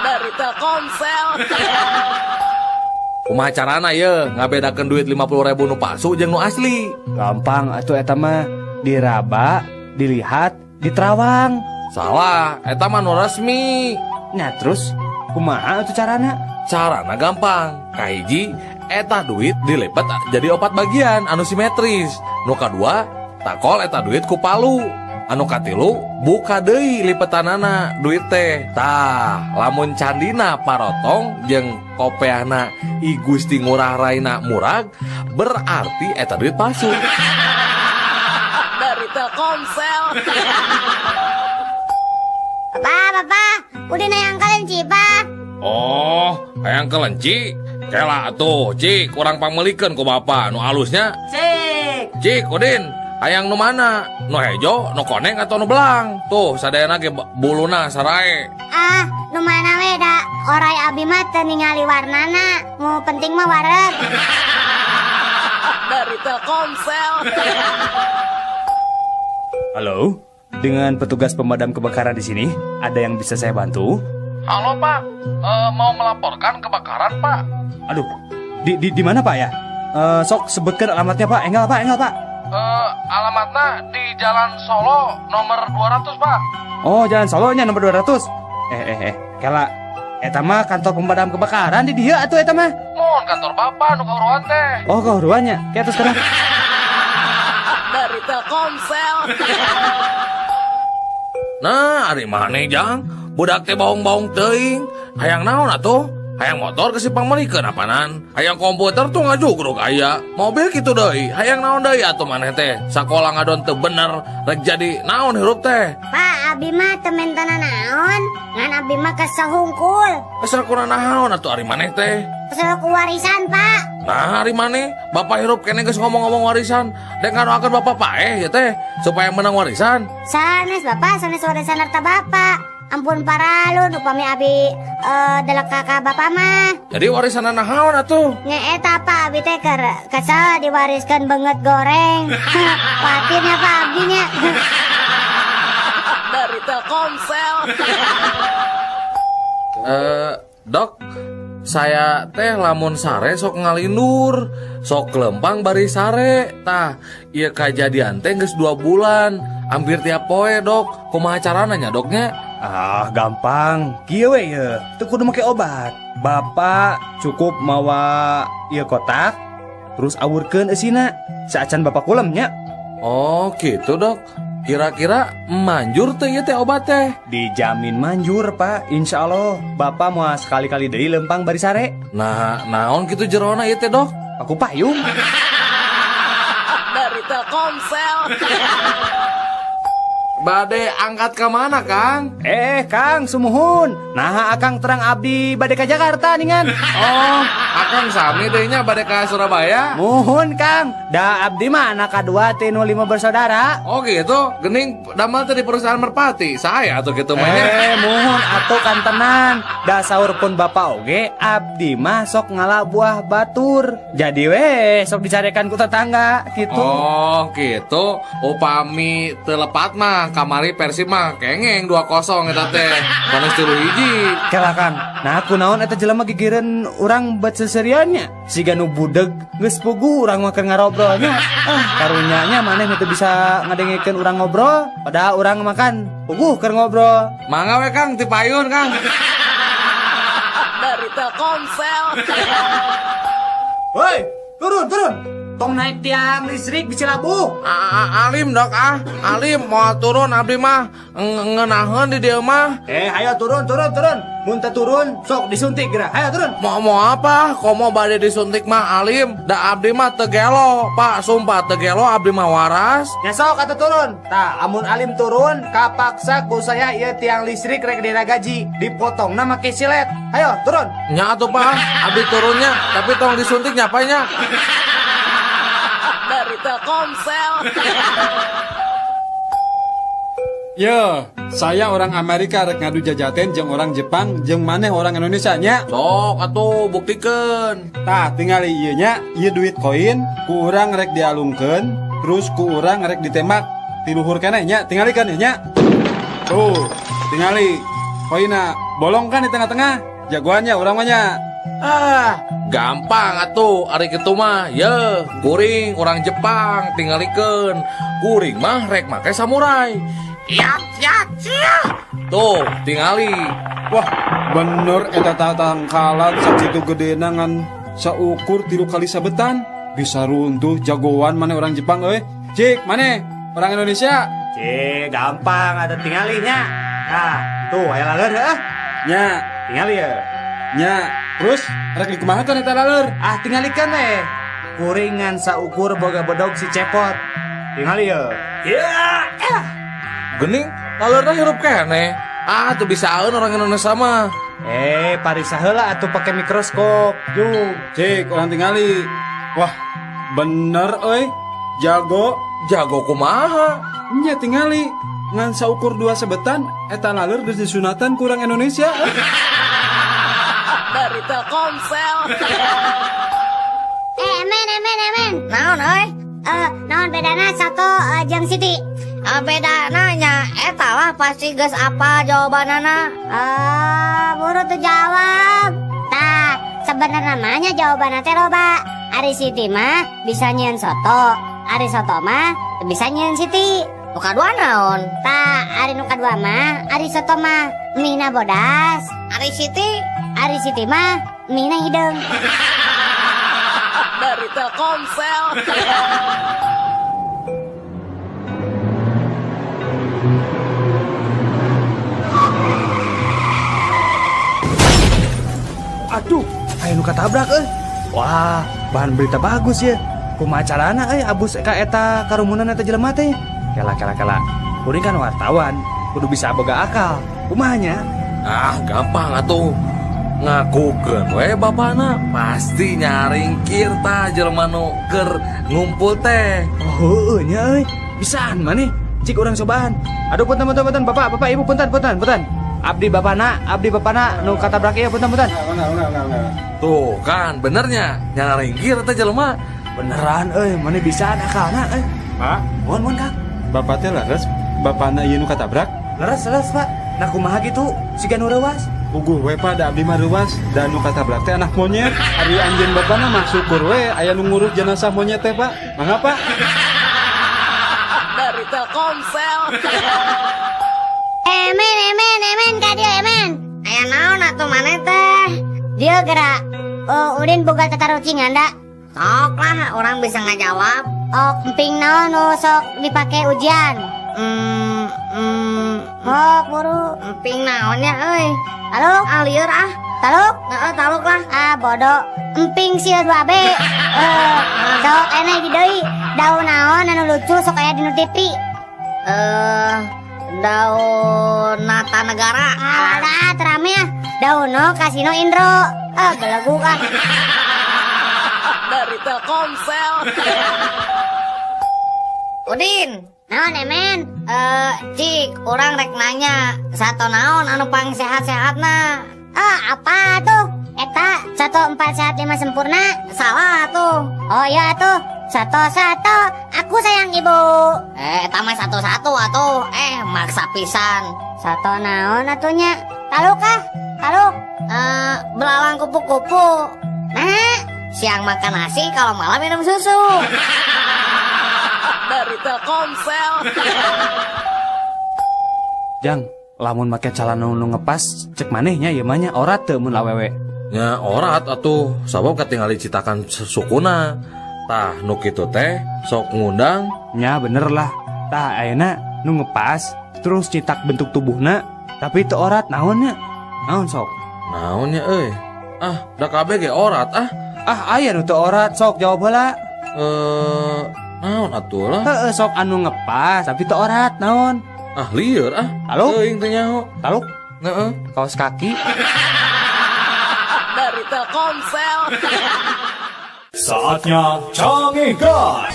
Dari Telkomsel. Kumaha carana ye ngabedakeun duit 50.000 nu palsu jeung nu asli? Gampang atuh eta mah, diraba, dilihat, diterawang. Salah, eta mah nu resmi. Nah terus kumaha atuh carana? Carana gampang. Kahiji, eta duit dilipat jadi 4 bagian anu simetris. Nu kadua, takol eta duit ku palu. Anu katilu, buka deui lipetanana duit teh. Tah, lamun candina parotong jeung kopeahna I Gusti Ngurah Raina murag, berarti eta duit palsu. Dari Telkomsel. Bapak, bapak, udah nayang kelenci, Pak. Oh, hayang kelenci? Kela atuh, Cik, kurang pangmelikeun ku bapak nu alusnya. Cik. Cik, Udin, hayang nu mana? Nu hejo, nu koneng atau nu belang? Tuh, sadayana ge buluna sarae. Ah, nu mana we da orai abi mah teu ningali warnana. Nu penting mah wareg. Dari Telkomsel. Halo, dengan petugas pemadam kebakaran di sini, ada yang bisa saya bantu? Halo Pak, mau melaporkan kebakaran Pak. Aduh, di mana Pak ya? Sok sebutkan alamatnya Pak. Enggal Pak, enggal Pak. Alamatnya di Jalan Solo nomor 200 Pak. Oh, Jalan Solonya nomor 200. Kela, eta mah kantor pemadam kebakaran di dieu atuh eta mah. Mohon kantor Bapak nu kahuruan teh. Oh, kahuruannya. Kayak terus sekarang. Dari Telkomsel. Nah, ari maneh jang, budak teh baong-baong teuing. Hayang naon atuh? Hayang motor ke si pangmelikeun apanan? Hayang komputer tuh ngajugruk aya. Mobil kitu deui. Hayang naon deui atuh maneh teh? Sakola ngadon teu bener, rek jadi naon hirup teh? Pak, abi mah teu mentana naon, ngan abi mah kesel hungkul. Kesel kuna naon atuh ari maneh teh? Kesel ku warisan, Pak. Nah, ari maneh, bapak hirup kene geus ngomong-ngomong warisan. Dek ngadoakeun bapak paeh ya teh supaya menang warisan. Sanes bapak, sanes warisan harta bapak. Ampun paralun upami abi delek kakak bapak mah. Jadi warisan naon atuh? Nya eta Pak, abi teh keur kesel diwariskeun beungeut goreng. Kuatirnya Pak abi nya. Dari Telkomsel. Dok, saya teh lamun sare sok ngalindur, sok lempang bari sare. Tah, ieu kajadian teh geus 2 bulan, hampir tiap poe, Dok. Kumaha carana nya, Doknya? Ah, gampang. Kieu we ye, teu kudu make obat. Bapak cukup mawa ieu kotak, terus awurkeun eusina. Saacan bapak kulem nya. Oh, gitu, Dok. Kira-kira manjur teh ieu teh obat teh? Dijamin manjur, Pak. Insya Allah bapak mau sekali-kali deui lempang bari sare. Nah, naon kitu jerona ieu teh, Dok? Aku payung. Dari Telkomsel. Bade angkat ke mana, Kang? Kang, sumuhun. Nah, Akang terang abdi bade ka Jakarta ningan. Oh, Akang sami deui nya bade ka Surabaya. Muhun, Kang. Da abdi mah anak kadua ti nu 5 bersaudara. Oh gitu, gening damel teh di perusahaan Merpati. Saya atuh kitu mah nya. Muhun atuh kantenan. Da saur pun bapak oge abdi mah sok ngala buah batur. Jadi we sok dicarekan ku tetangga gitu. Oh, gitu. Upami teu lepat mah kamari Persib mah kengeng 2-0 eta teh. Panas 3-1. Kela Kang. Nah, kunaon eta jelema gigireun urang bet seseriannya. Siga nu budeg geus puguh urang mah keur ngarobrolnya. Ah, karunyanya maneh teu bisa ngadengekeun urang ngobrol, padahal urang makan puguh keur ngobrol. Mangga we Kang, ti payun Kang. Dari Telkomsel. Woi, turun, turun. Tong naik tiang listrik bisa labuh. Alim dok ah, alim mau turun abdi mah ngenaheun di dieu mah. Ayo turun, turun, turun. Mun teu turun sok disuntik geura. Ayo turun. Mau apa? Komo bade disuntik mah alim. Da abdi mah teu gelo, Pak, sumpah teu gelo abdi mah waras. Nya sok atuh turun. Tah, amun alim turun kapaksa ku saya ieu tiang listrik rek diragaji, dipotongna make silet. Ayo turun. Nya atuh Pak, abdi turunnya, tapi tong disuntik nya Pak nya. Dari Telkomsel. Yo, saya orang Amerika rek ngadu jajaten jeung orang Jepang jeung maneh orang Indonesia nya. Sok atuh buktikeun. Tah, tingali ieu nya, ieu duit koin ku urang rek dialungkeun, terus ku urang rek ditembak ti luhur keneh nya, tingalikeun nya. Tuh, tingali koinna bolong kan di tengah-tengah. Jagoannya urang mah nya. Ah, gampang atuh ari kitu mah. Ye, kuring orang Jepang tingalikeun. Kuring mah rek make samurai. Yat yat cia. Tuh, tingali. Wah, bener eta tatangkalan sakitu gedena ngan saukur 3 kali sabetan. Bisa runtuh jagoan mana orang Jepang euy. Cik, mana orang Indonesia? Cik, gampang atuh tingalinya. Nah, tuh aya laleur heuh. Nya, tingali ya. Nya, terus rek dikumahakeun eta laleur? Ah, tingalikeun we. Kuringan saukur boga bedog si cepot. Tingali ya. Ya. Gening, laleurna hirup keneh. Ah, teu bisaeun orang Indonesia mah. Parisa heula atuh pake mikroskop. Jung, cik orang tingali. Wah, bener euy. Jago. Jago kumaha? Nya tingali. Ngan saukur 2 sebetan eta laleur geus disunatan ku urang Indonesia. Dari Telkomsel. Emen. Naon euy? Naon bedana soto jeung Siti? Bedana nya eta lah pasti geus apa jawabanana. Buru tuh jawab. Tah, sebenarnya namanya jawabanna teh loba. Ari Siti mah bisa nyieun soto, ari soto mah bisa nyieun Siti. Nu kadua naon? Tah, ari nu kadua mah ari soto mah mie-na bodas. Ari Siti? Ari Siti mah mie-na hideung. Dari Telkomsel. Aduh, aya nu katabrak euy. Wah, bahan berita bagus ya. Kumaha carana euy abus ka eta karumunan eta jelema teh? Kela kela kela. Kuring kan wartawan, kudu bisa boga akal. Kumaha nya? Ah, gampang atuh. Ngakukeun we bapana pasti nyaringkir tah jelema nu keur ngumpul teh. Oh, heueuh nya euy. Bisaan maneh. Cik urang cobaan. Aduh punten punten punten bapak, bapak ibu punten punten punten. Abdi bapana nu katabrak ieu punten punten. Tuh kan benernya nyaringkir teh jelema. Beneran euy, maneh bisaan akalna euy. Pak, mohon mohon Kang. Bapak teh leres, bapana ieu nu katabrak? Leres leres Pak. Nah kumaha gitu siga nu reuas. Puguh we Pak, da abdi mah reuas, da nu katabrak teh anak monyet. Ari anjeun bapana mah syukur we aya nu ngurus jenazah monyet teh Pak. Mangga Pak. Dari Telkomsel. Emen emen emen ka dieu emen. Aya naon atuh maneh teh? Dieu geura. Oh, ulin boga tatarucingan da. Sok lah orang bisa ngajawab. Oh, emping naon nu sok dipake ujian? Sok buru. Emping naon ya euy? Taluk? Ah lieur ah. Taluk? Heeh, taluk lah. Ah bodoh. Emping sieun 2B. Sok eneh di deui. Daun naon anu lucu sok aya di nu TV? Daun Nata Negara. Alah, terame ah. Dauno Kasino Indro. Ah, belegu ah. Dari Telkomsel. Udin. Naon Emen? Cik, urang rek nanya, sato naon anu pang sehat-sehatna? Ah, apa tuh? Eta 1 4 sehat 5 sempurna. Salah tuh. Oh iya tuh. 1 1 aku sayang ibu. Eta mah 1 1 atuh. Maksa pisan. Sato naon atunya? Taluk ah? Taluk. Belalang kupu-kupu. Nah, siang makan nasi, kalau malam minum susu. Dari Telkomsel. Jang, lamun make calana nu ngepas, cek manehnya ieu mah nya orat teu mun awewe. Nya orat atuh, sabab katingali citakan sukuna. Tah nu kitu teh sok ngundang. Nya bener lah. Tah ayeuna nu ngepas terus citak bentuk tubuhna, tapi teu orat naonnya? Naon sok? Naonnya euy? Ah, da kabeh ge orat ah. Ah, aya nu teu orat sok jawab heula. Naon atuh lah? Heeh, sok anu ngepas tapi teu orat naon? Ah, lieur ah. Taluk? Teuing teu nyaho. Taluk? Heeh. Kaos kaki. Dari Telkomsel. Saatnya Canggihkan.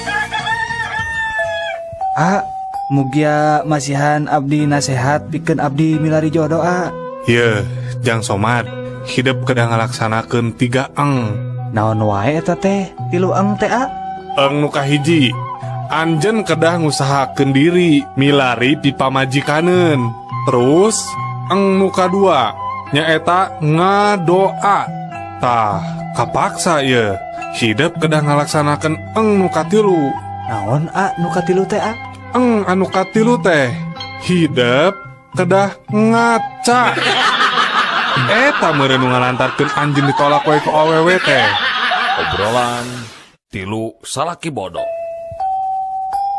Ah, mugia masihan abdi nasehat pikeun abdi milari jodoh ah. Yeuh, Jang Somad, hidup kedah ngalaksanakeun 3 eng. Naon wae eta teh? 3 eng teh ah? Eng nu kahiji, anjeun kedah ngusahakeun diri milari pipamajikaneun. Terus eng nu kadua nyaeta ngadoa. Tah, kapaksa ye. Hidup kedah ngalaksanakeun eng nu katilu. Naon a nu katilu teh a? Eng anu katilu teh hidup kedah ngaca. Eta meureun nu ngalantarkeun anjeun ditolak we ku awewe teh. Obrolan tilu salaki bodoh.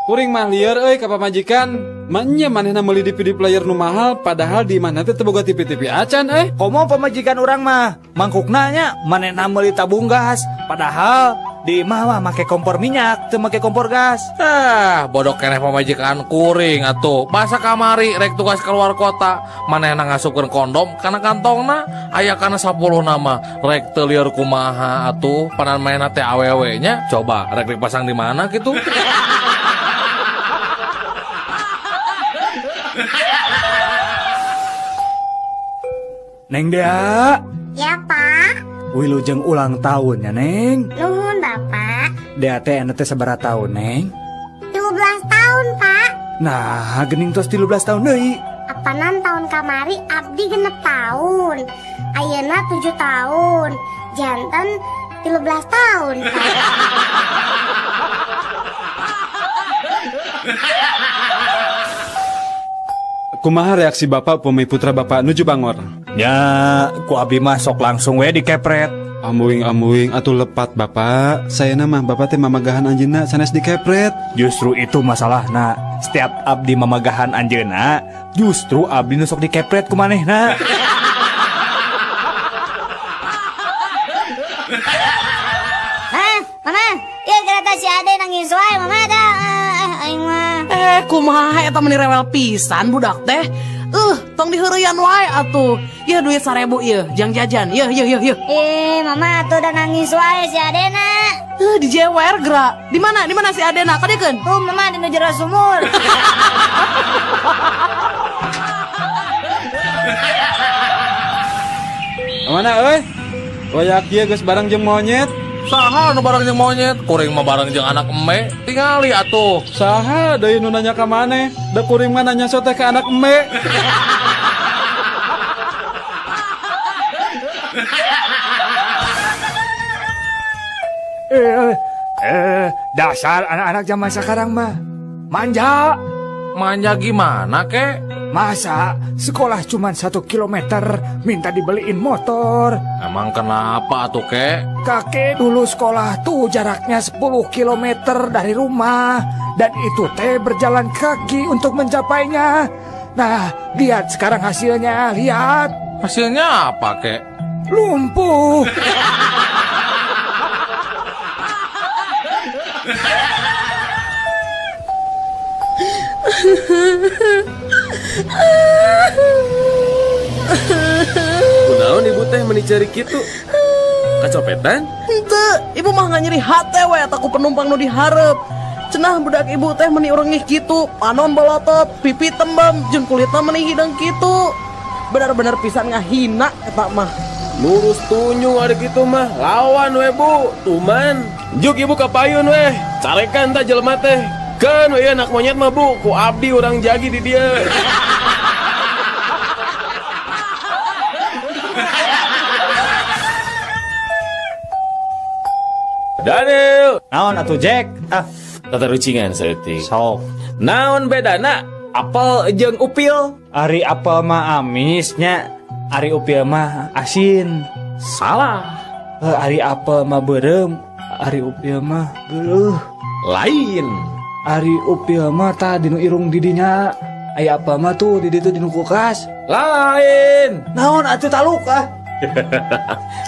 Kuring mah lieur euy ka pamajikan. Manya manehna meuli DVD player nu mahal padahal di mana teh teu boga TV-TV acan euy. Komo pamajikan urang mah mangkukna nya manehna meuli tabung gas padahal di imah mah make kompor minyak teu make kompor gas. Ah, bodoh keneh pamajikan kuring atuh. Basa kamari rek tugas keluar kota manehna ngasupkeun kondom kana kantongna aya kana 10 nama rek teu lieur kumaha atuh panan manehna teh awewe nya coba rek dipasang di mana kitu. Neng Dea. Ya, Pak. Wilujeng ulang tahun ya, Neng. Nuhun, Bapak. Dea teh anu teh sabaraha tahun, Neng? 13 tahun, Pak. Nah, gening tos 13 tahun deui. Apanan tahun kamari abdi 6 tahun. Ayeuna 7 tahun. Janten 13 tahun, Pak. Kumaha reaksi bapak upami putra bapak nuju bangor? Ya, ku abdi mah sok langsung we dikepret. Ambuing-ambuing atuh lepat bapak. Sayana mah bapak teh mamagahan anjeunna sanes dikepret. Justru itu masalahna. Setiap abdi mamagahan anjeunna, justru abdi nu sok dikepret ku manehna. Hah, mama, ieu kereta si Ade nangis wae mama dah. Aing mah. Kumaha eta meni rewel pisan budak teh. Tong diheureyan wae atuh. Yeuh duit 1000 ieu, jang jajan. Yeuh yeuh yeuh yeuh. Mama atuh udah nangis wae si Adena. Dijewer geura. Di mana? Di mana si Adena? Kadiekeun? Tuh mama di jero sumur. Mana euy? Wayak ieu geus bareng jeung monyet. Saha nu bareng jeung monyet? Kuring mah bareng jeung anak eme. Tingali atuh. Saha deui nu nanya ka maneh? Da kuring mah nanya sote ka anak eme. Dasar anak-anak zaman sekarang mah manja. Manja gimana kek? Masa sekolah cuma 1 kilometer minta dibeliin motor? Emang kenapa tuh kek? Kakek dulu sekolah tuh jaraknya 10 kilometer dari rumah. Dan itu teh berjalan kaki untuk mencapainya. Nah, lihat sekarang hasilnya, lihat. Hasilnya apa kek? Lumpuh. Kunaon ibu teh meni ceurik kitu? Kacopetan? Henteu, ibu mah nganyeri hate we eta ku penumpang nu dihareup. Cenah budak ibu teh meni urengih kitu, panon bolotot, pipi tembem, jeung kulitna meni hideung kitu. Bener-bener pisan ngahina eta mah. Lurus tunjung ari kitu mah, lawan we bu, tuman. Juk ibu ka payun we, carekan tah jelema teh. Keun we anak monyet mah bu, ku abdi urang jagi di dieu. Daniel. Naon atuh Jack? Ah, tatarucingan saeutik. Sok. Naon bedana apel jeung upil? Ari apel mah amis nya, ari upil mah asin. Salah. Ari apel mah beureum, ari upil mah geuleuh. Lain. Ari upil mah tah dinu irung didinya. Aya apel mah tuh di ditu dinu kulkas. Lain. Naon atuh taluk ah.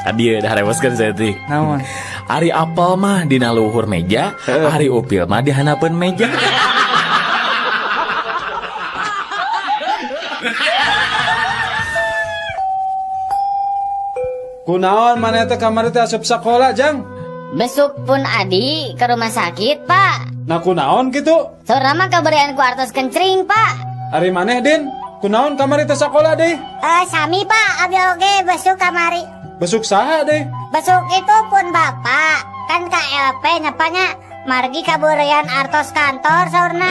Tadi udah reweskeun saeutik. Naon? Ari apel mah dina luhur meja, ari upil mah di handapeun meja. Kunaon maneh teh kamari teh asup sakola, Jang? Besuk pun adi ke rumah sakit, Pak. Nah kunaon kitu? Saurna mah kaberian ku artos kencring, Pak. Ari maneh, Din? Kunaon kamari teh sakola deh? Sami Pak, abdi oge besuk kamari. Besuk saha deh? Besuk itu pun bapak, kan KLP nyapanya margi kaburian artos kantor saurna.